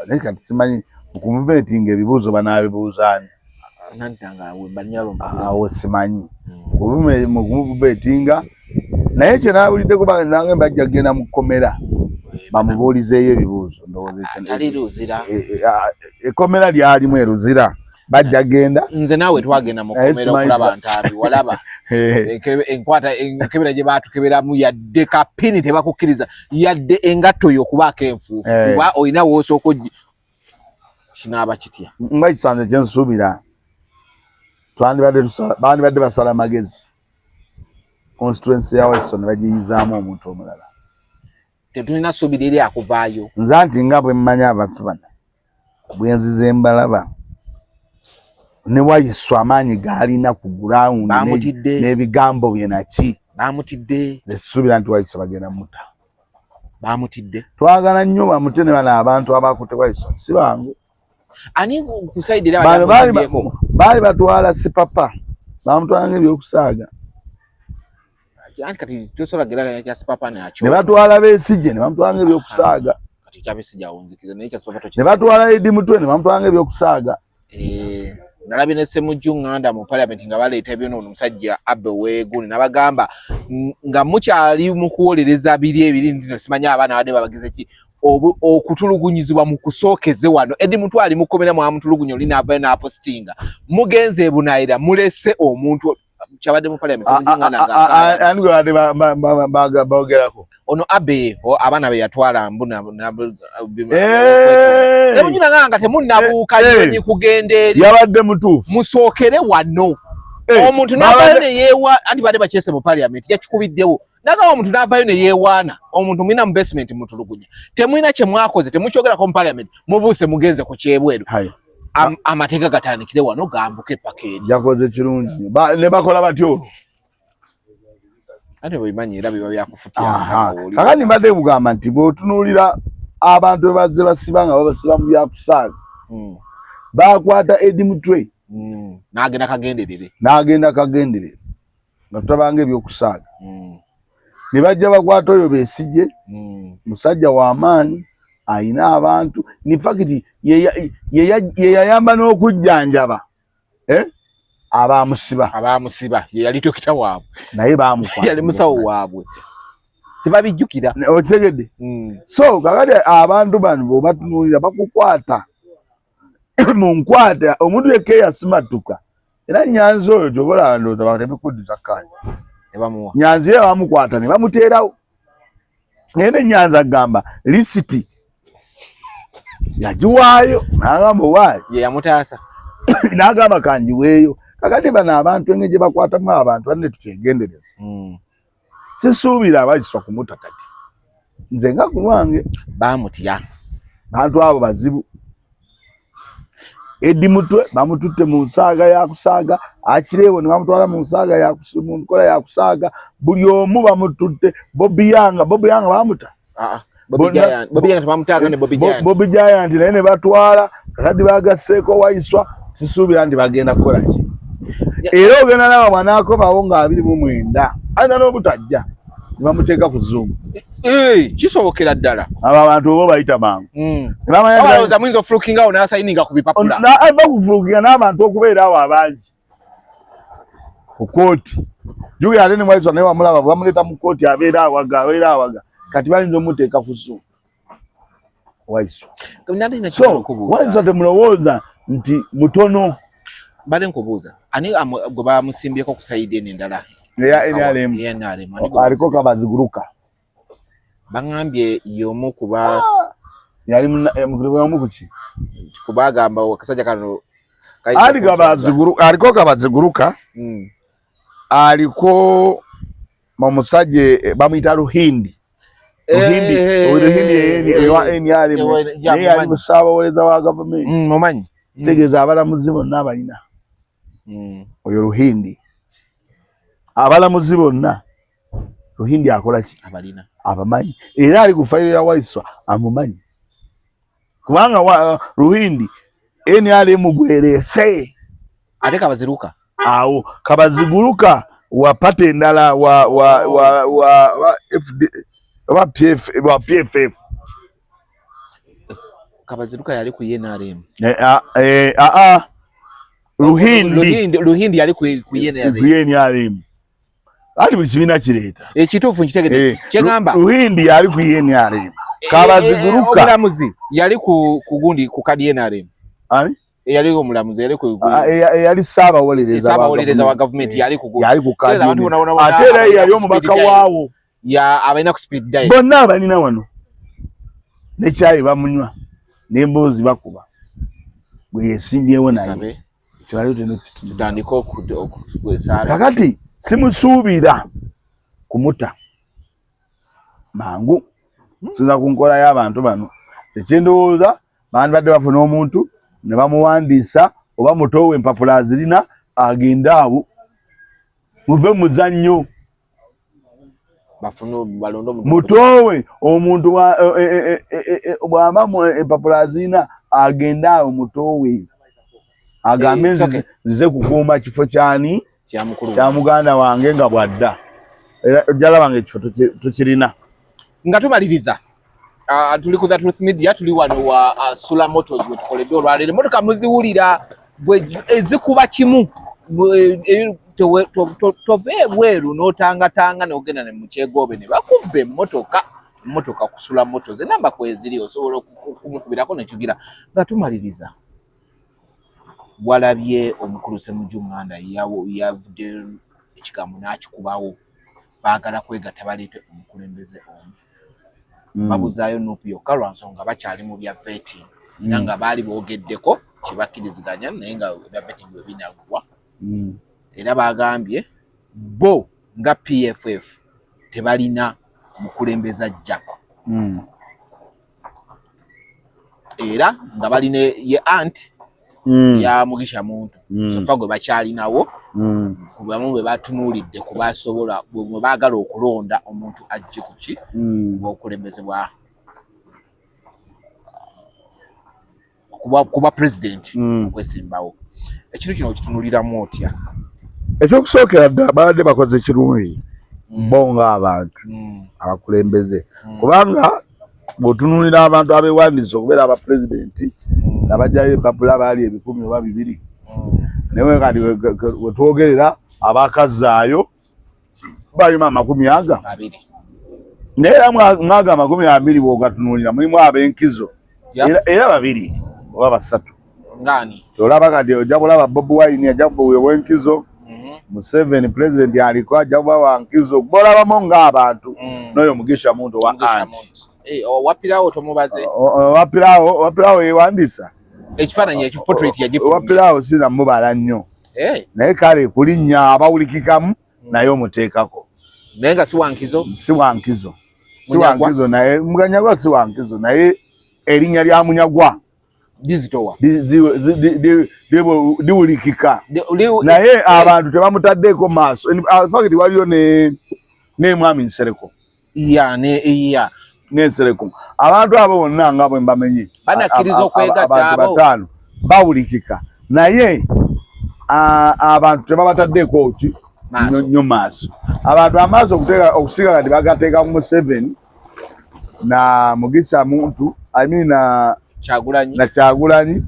naye kati simanyi okumuvetinga ebibuuzo banaabibuuzaani. Nantanga we banyalo mpapula. Awo simanyi mukumuvetinga, naye kyenawuliddeko nange bajja kugenda mu kkomera bamubuulizeeyo ebibuuzo, ndowooza ekyo. Atali Luzira. Ekkomera lyalimu e Luzira, bajja genda. Nze naawe twagenda mu Naye kkomera simanyi okulaba Ntambi, walaba enkwata enkebera gye baatukeberamu, yadde kapini tebakukkiriza, yadde engatto yo okubaako enfuufu, kuba olina woosooka kinaaba kitya? Nga kisanze kyensuubira bandibadde basala magezi, constituency ya Waiswa ne bagiyizaamu omuntu omulala. Tetulina ssuubi liri akuvaayo. Nze anti nga bwe mmanyi abantu bano, bwenzize mbalaba ne Waiswa amaanyi g'alina ku ground Bamutidde. n'ebigambo bye naki. Bamutidde. Nze sisuubira nti Waiswa bagenda mutta. Bamutidde. Twagala nnyo bamute, ne bano abantu abakutte Waiswa si bangu. Ani ku side era? Bano baali batwala Sipapa, bamutwala ng'ebyokusaaga. Anti kati tosobola geraganya kya Sipapa nakyo. Ne batwala Besigye ne bamutwala ng'ebyokusaaga. Kati kya Besigye awunzikiza, naye kya Sipapa Ne batwala Eddie Mutwe ne bamutwala ng'ebyokusaaga. Eh, nalabye ne Semujju Nganda mu parliament nga baleeta ebyonoona omusajja Abe Weeguni, nabagamba nga mukyali mu kuwolereza biri ebiri nti no simanyi abaana badde babagize ki, okutulugunyizibwa mu kusookeze wano. Eddie Mutwe ali mukomera, mwamutulugunya oli n'avayo n'apositinga, mugenze ebunaayira mulese omuntu kyabadde mu parliament. Semujju Nganda nga Ani gwe badde boogerako? Ono Abe abaana be yatwala mbu Ssemujju nanga nga temunnabuuka nyonyi kugenda eri. Yabadde mutuufu. Musookere wano. Omuntu n'avaayo ne yeewa anti badde bakyese mu parliament yakikubiddewo. Nagamba omuntu n'avaayo ne yeewaana omuntu mulina mu basement mutulugunya. Temulina kye mwakoze temukyogerako mu parliament mubuuse mugenze ku kyebweru. Amateeka gatandikire wano gambuke paka eri. Yakoze kirungi. Ne bakola batyo. Ate bwebimanyi era biba byakufutya. Kakati mbadde kugamba nti bw'otunuulira abantu be bazze basiba nga babasiba mu byakusaaga bakwata Eddie Mutwe n'agenda kagenderere n'agenda kagenderere nga tutabanga ebyokusaaga ne bajja bakwata oyo Besigye musajja w'amaanyi ayina abantu in fact ye yayamba n'okujjanjaba abamusiba abamusiba ye yali dokita waabwe naye bamukwata yali musawo waabwe tebabijjukira okitegedde. So kakati abantu bano bw'obatunuulira bakukwata mu nkwata omuntu yekka eyasimatuka era Nyanzi oyo gyobola ndowooza batemekuddiza kaadi Nyanzi ye bamukwata ne bamuteerawo naye ne Nyanzi agamba lisiti yagiwaayo n'agamba owaayo ye yamutaasa n'agamba kangiweeyo. Kakati bano abantu engeri gye bakwatamu abantu banne tukyegendereza. Sisuubira abayiswa kumuta kati nze nga ku lwange bamutya bantu abo bazibu. Eddie Mutwe bamututte mu nsaaga ya kusaaga, Akireewo ne bamutwala mu nsaaga ya mu nkola ya kusaaga, buli omu bamututte. Bobi Yanga, Bobi Yanga bamuta. Bobi Giant naye ne batwala. Kakati bagasseeko Waiswa, sisuubira nti bagenda kukola ki. Era ogenda naba bw'anaakomawo nga 29 alina n'obutajja ne bamuteeka ku Zoom. Kisobokera ddala. Abo abantu oba bayita mangu. Balowooza muyinza ofulukingawo n'asayininga ku bipapula. Bakufulukinga n'abantu okubeera awo abangi ku kooti. Jjukira ate ne Waiswa naye wamulaba bamuleeta mu kooti abeera awaga abeera awaga kati bayinza omuteeka ku Zoom. Waiswa. So Waiswa temulowooza nti mutono. Mbadde nkubuuza ani gwe bamusimbyeko ku sayidi eno endala eya NRM? Aliko Kabaziguruka. Baŋŋambye y'omu kuba yali omu kuki kubagamba akasajja kano aliko Kabaziguruka, aliko omusajja bamuyita Ruhindi. Ruhindi Ruhindi ewa NRM naye yali musaabawolereza wa gavumenti. Mumanyi kitegeeza abalamuzi bonna abalina oyo Ruhindi, abalamuzi bonna Ruhindi akola ki abamanyi, era ali ku fayiro ya Waiswa amumanyi kubanga Ruhindi NRM gwereese. Ate Kabaziruka awo Kabaziguruka wa pate endala wa wa wa wa wa FD wa PF wa PFF. Kabaziruka yali ku NRM. Ruhindi Ruhindi yali ku NRM. Ati buli kibiina kireeta. Ekituufu nkitegedde. Kyegamba Ruhindi yali ku NRM. Kabaziguruka omulamuzi yali ku gundi ku kadi NRM. Ani? Eyali omulamuzi yali ku eyali ssaabawolereza wa gavumenti yali ku yali ku kadi. Ate era yali omubaka waawo. Ya abalina ku speed dial. Bonna abalina wano. Ne kyayi bamunywa n'emboozi bakuba. Bwe yesimbyewo naye. Kakati simusuubira kumuta mangu sinza ku nkola y'abantu bano. Kyekindowooza bandibadde bafuna omuntu ne bamuwandiisa oba mutowe empapula azirina agende awo muve muzannyo. Mutowe omuntu bw'aba empapula azirina agende awo mutowe agambe nzize kukuuma kifo kyani kya muganda wange nga bwadda era ojja nga ekifo tukirina. Nga tumaliriza tuli ku The Truth Media, tuli wano wa Sula Motors we tukoledde olwaleero. Emmotoka muziwulira ezikuba kimu, tova ebweru n'otangatanga n'ogenda ne mukyegoobe ne bakubba emmotoka. Emmotoka ku Sula Motors enamba kweziri, osobola okumukubirako nekigira. Nga tumaliriza, walabye omukulu Ssemujju Nganda yavudde ekigambo n'akikubawo. Baagala kwegatta baleete omukulembeze omu. Babuzaayo NUP yokka lwa nsonga bakyali mu bya vetting, era nga baali boogeddeko kyebakkiriziganya, naye nga ebya vetting bwe binaggwa. Era bagambye bo nga PFF tebalina mukulembeze ajja, era nga balina ye anti ya Mugisha Muntu so far gwe bakyalinawo, kubamu bwe batunuulidde kubasobola bwe baagala okulonda omuntu ajje ku ki obukulembeze bwa kuba president okwesimbawo. Ekintu kino okitunuliramu otya? Ekyokusookera ddala, babadde bakoze kirungi bo ng'abantu abakulembeze, kubanga bw'otunuulira abantu abeewandiisa okubeera abapulezidenti nga bajjayo empapula baali 1000 oba 2000, naye kati wetwogerera abakazzaayo balima amakumi aga abiri. Naye era mwaga 20 bw'ogatunuulira mulimu ab'enkizo era 2 oba 3. Ngani? Olaba kati ojja kulaba Bobi Wine ajja kuba ow'enkizo, Museveni president aliko ajja kuba wankizo, bolabamu ng'abantu n'oyo Mugisha Muntu wa Mugisha anti Muntu. Eh, owapirawo tomubaze. Owapirawo yewandisa. Ekifaananyi ekyo, portrait yagifulumya. Owapirawo sina mubala nnyo, naye kale kulinnya abawulikikamu naye omuteekako. Naye nga si wankizo. Si wankizo, si Munyagwa? wankizo, naye Munyagwa si wankizo, naye erinnya lya Munyagwa Dizitowa. Liwulikika, naye abantu tebamutaddeeko maaso. In fact waliyo ne mwami Nsereko. Ya, ne ya. N'Ensereko, abantu abo bonna nga bwe mbamenye Banakkiriza okwegatta abantu abo? bataano bawulikika, naye abantu tebabataddeeko ki Maaso. nnyo nnyo maaso. Abantu amaaso okusinga kati bagateeka ku Museveni na Mugisha Muntu, I mean na Kyagulanyi. Na Kyagulanyi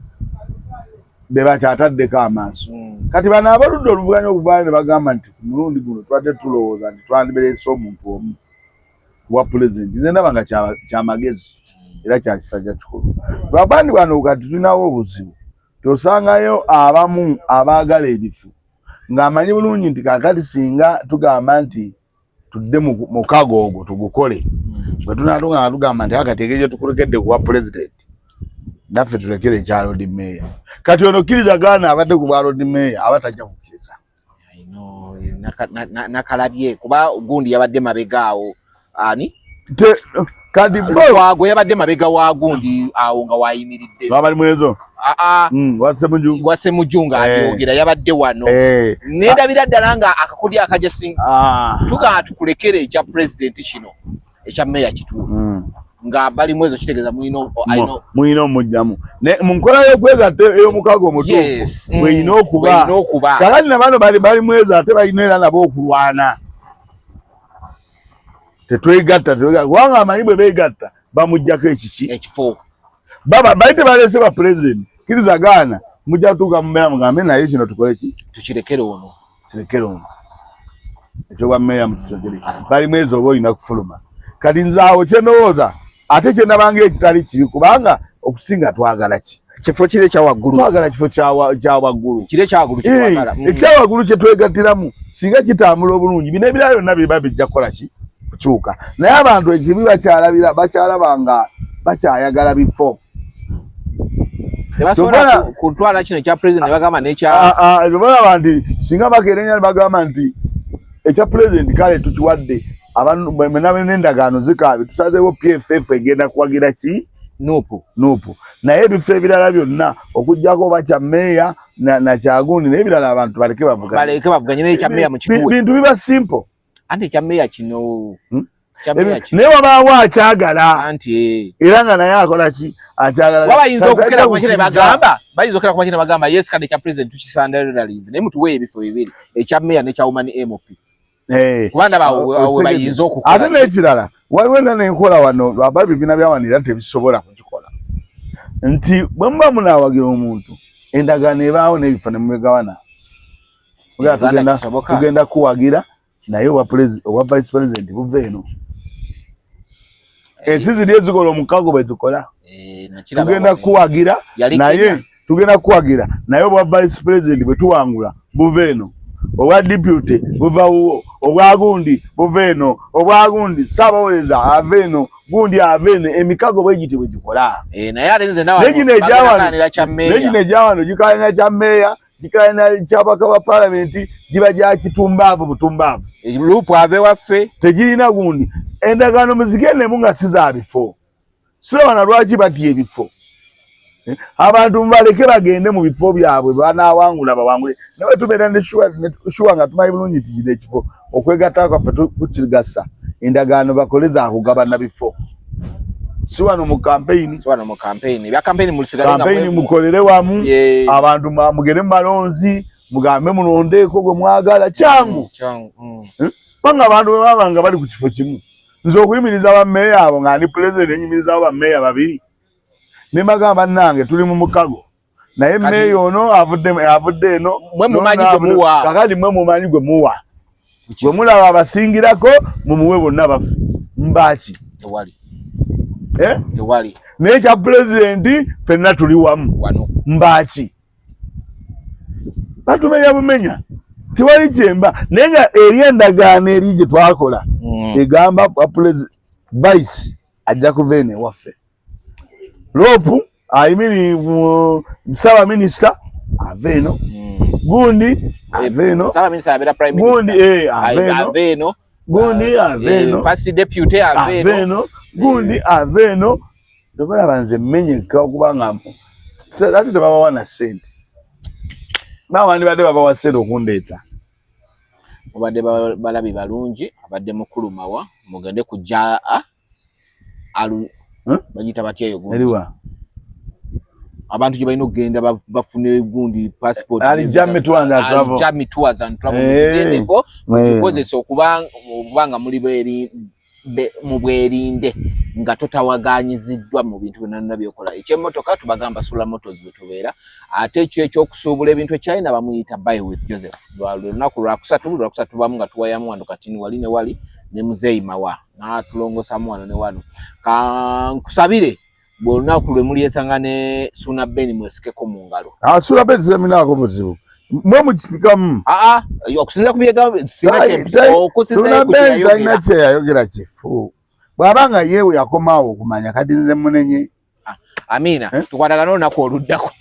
be bakyataddeko amaaso. Kati bano abaludde oluvuganya okuvaayo ne bagamba nti ku mulundi guno tubadde tulowooza nti twandibereese omuntu omu wa pulezidenti, nze ndaba nga kyamagezi era kya kisajja kikulu. Lwabandi wano kati tulinawo obuzibu, tosangayo abamu abaagala ebifo ng'amanyi bulungi nti kaakati singa tugamba nti tudde mu mukago ogwo tugukole, bwe tunaatuga nga tugamba nti akati engeri gye tukulekedde kuwa pulezidenti, naffe tulekere ekya Lord Mayor. Kati ono kkiriza gaana abadde ku bwa Lord Mayor aba tajja kukkiriza. I know, nakalabye kuba gundi yabadde mabega awo, ani? Kati bo Lukwago yabadde mabega wa gundi awo nga wayimiridde. Baba bali mwezo. Aa. Wasemuju. Wasemuju nga abyogera yabadde wano. Nendabira ddala nga akakodyo akajesi tugamba tukulekere ekya president kino, ekya meya kituufu, nga bali mwezo kitegeeza mulina I know. Mulina omugjamu mu nkola y'okwegatta ey'omukago omutuufu bweyina okuba. Bweyina okuba. Kakati na bano bali mwezo, ate balina era nabo okulwana, tetwegatta tetwegatta, kubanga amanyi bwe beegatta bamuggyako ekiki? Ekifo. Baba bali tebalese ba president, kkiriza gaana, mujja kutuuka mumbeera mugambe naye kino tukole ki? Tukirekere ono. Kirekere ono ekyobwa meeya mututegere. Bali mwezi oba olina kufuluma. Kati nze awo kyendowooza ate kyendabanga ekitali kibi, kubanga okusinga twagala ki? Kifo kiri ekya waggulu. Twagala kifo kya waggulu. Kiri ekya waggulu kyetwagala. Ekyawaggulu kyetwegattiramu singa kitambula obulungi, bino ebirala byonna biba bijja kukola ki? Kukyuka. Naye abantu ekibi bakyalabira, bakyalaba nga bakyayagala bifo. Tebasobola kutwala kino ekya president ne bagamba n'ekya Ebyo balaba nti singa bakeera ne bagamba nti ekya president kale tukiwadde abantu n'endagaano zikaabe, tusazeewo PFF egenda kuwagira ki? NUP. NUP, naye ebifo ebirala byonna okuggyako oba kya meeya na kyagundi, naye ebirala abantu baleke bavuganye. Baleke bavuganye, naye ekya meya mukituwe. Bintu biba simple. Anti ekya meya kino ekya meya kino. Naye wabaawo akyagala anti era nga naye akola ki? Akyagala. Kuba bayinza okukera Tajja ku makya ne kukkiriza. bagamba, bayinza okukera ku makya ne bagamba yes, kale ekya president tukisandalize, naye mutuwe ebifo bibiri, ekya meya n'ekya woman MP, kuba ndaba awo awo we bayinza okukola. Ate n'ekirala, waliwo era n'enkola wano aba ebibiina bya wano era tebisobola kugikola nti bwe muba munaawagira omuntu, endagaano ebaawo n'ebifo ne mubigawana. Mugamba Uganda kisoboka? Tugenda kuwagira, naye obwa vice president buva eno. Ensi ziri ezikola omukago bwe zikola. Nakiraba Tugenda wano. kuwagira Yali naye Kenya. Tugenda kuwagira, naye obwa vice president bwe tuwangula buva eno. Obwa deputy buva wuwo, obwa gundi buva eno, obwa gundi ssabawolereza ava eno, gundi ava eno. Emikago bwe giti bwe gikola. Eh, naye ate nze nawe negino egyawano gikalanira kya meeya, gikalanira kyabaka ba palamenti, giba gya kitumbaavu butumbaavu. Lupu ave waffe tegirina gundi. Endagaano muzigendemu nga si za bifo. Sirabana lwaki batya ebifo. Eh, abantu mubaleke bagende mu bifo byabwe, banawangula bawangule. Nawe tubeera ne shuwa nga tumanyi bulungi nti kino ekifo okwegatta kwaffe kukigasa. Endagaano bakole za kugabana bifo, si wano mu kampeyini. Si wano mu kampeyini. Ebya kampeyini mulisigale nga kampeyini mukolere wamu, abantu mugende mu balonzi, mugambe mulondeeko gwe mwagala. Kyangu mm. Kubanga abantu bwe baba nga bali ku kifo kimu, nze okuyimiriza bammeeya abo nga ndi pulezidenti, enyimirizawo bammeeya babiri ne mbagamba, bannange, tuli mu mukago, naye meeya ono avudde avudde eno, mwe mumanyi gwe muwa. Kakati mwe mumanyi gwe muwa, gwe mulaba abasingirako, mumuwe bonna baffe mbaki. Tewali. Eh? Tewali. Naye kya pulezidenti ffenna tuli wamu. Wano. Mbaki batumenya bumenya, tewali kyemba. Naye nga eri endagaano eri gye twakola egamba vice ajja kuva eno ewaffe, LOP ayimiri ssaabaminisita ava eno, gundi ava eno, gundi ava eno, gundi ava eno, first deputy ava eno, gundi ava eno. Tobalaba nze mmenyeka okubanga ate tebabawa na ssente. Bawandibadde babawa ssente okundeeta. Mubadde balabi balungi. Abadde mukulu Mawa, mugende kujja alu bagiyita batya eyo gundi? Eriwa? Abantu gye balina okugenda bafune gundi passport. Alijami Tours and Travel. Alijami Tours and Travel. Mugigendeko, mugikozese okuba nga muli bweri mu bwerinde, nga totawaganyiziddwa mu bintu byonna byonna byokola. Ekyemmotoka tubagamba Sula Motors bwe tubeera, ate ekyo ekyokusuubula ebintu ekyalina bamuyita Buy with Joseph. Lunaku lwakusatu, lwakusatu tubamu nga tuwayamu wano katini wali ne wali ne muzeeyi Mawa n'atulongosamu wano ne wano. Kankusabire bwe olunaku lwe mulyesanga ne Suna Ben, mwesikeko mu ngalo. Ah, Suna Ben seminaako buzibu, mwe mukipikamu. Aa, okusinziira ku byegambo Suna Ben talina kyeyayogera kifu, bw'aba nga yeewe yakomaawo okumanya. Kati nze munenye. Amiina. Eh? Tukwatagana olunaku oluddako.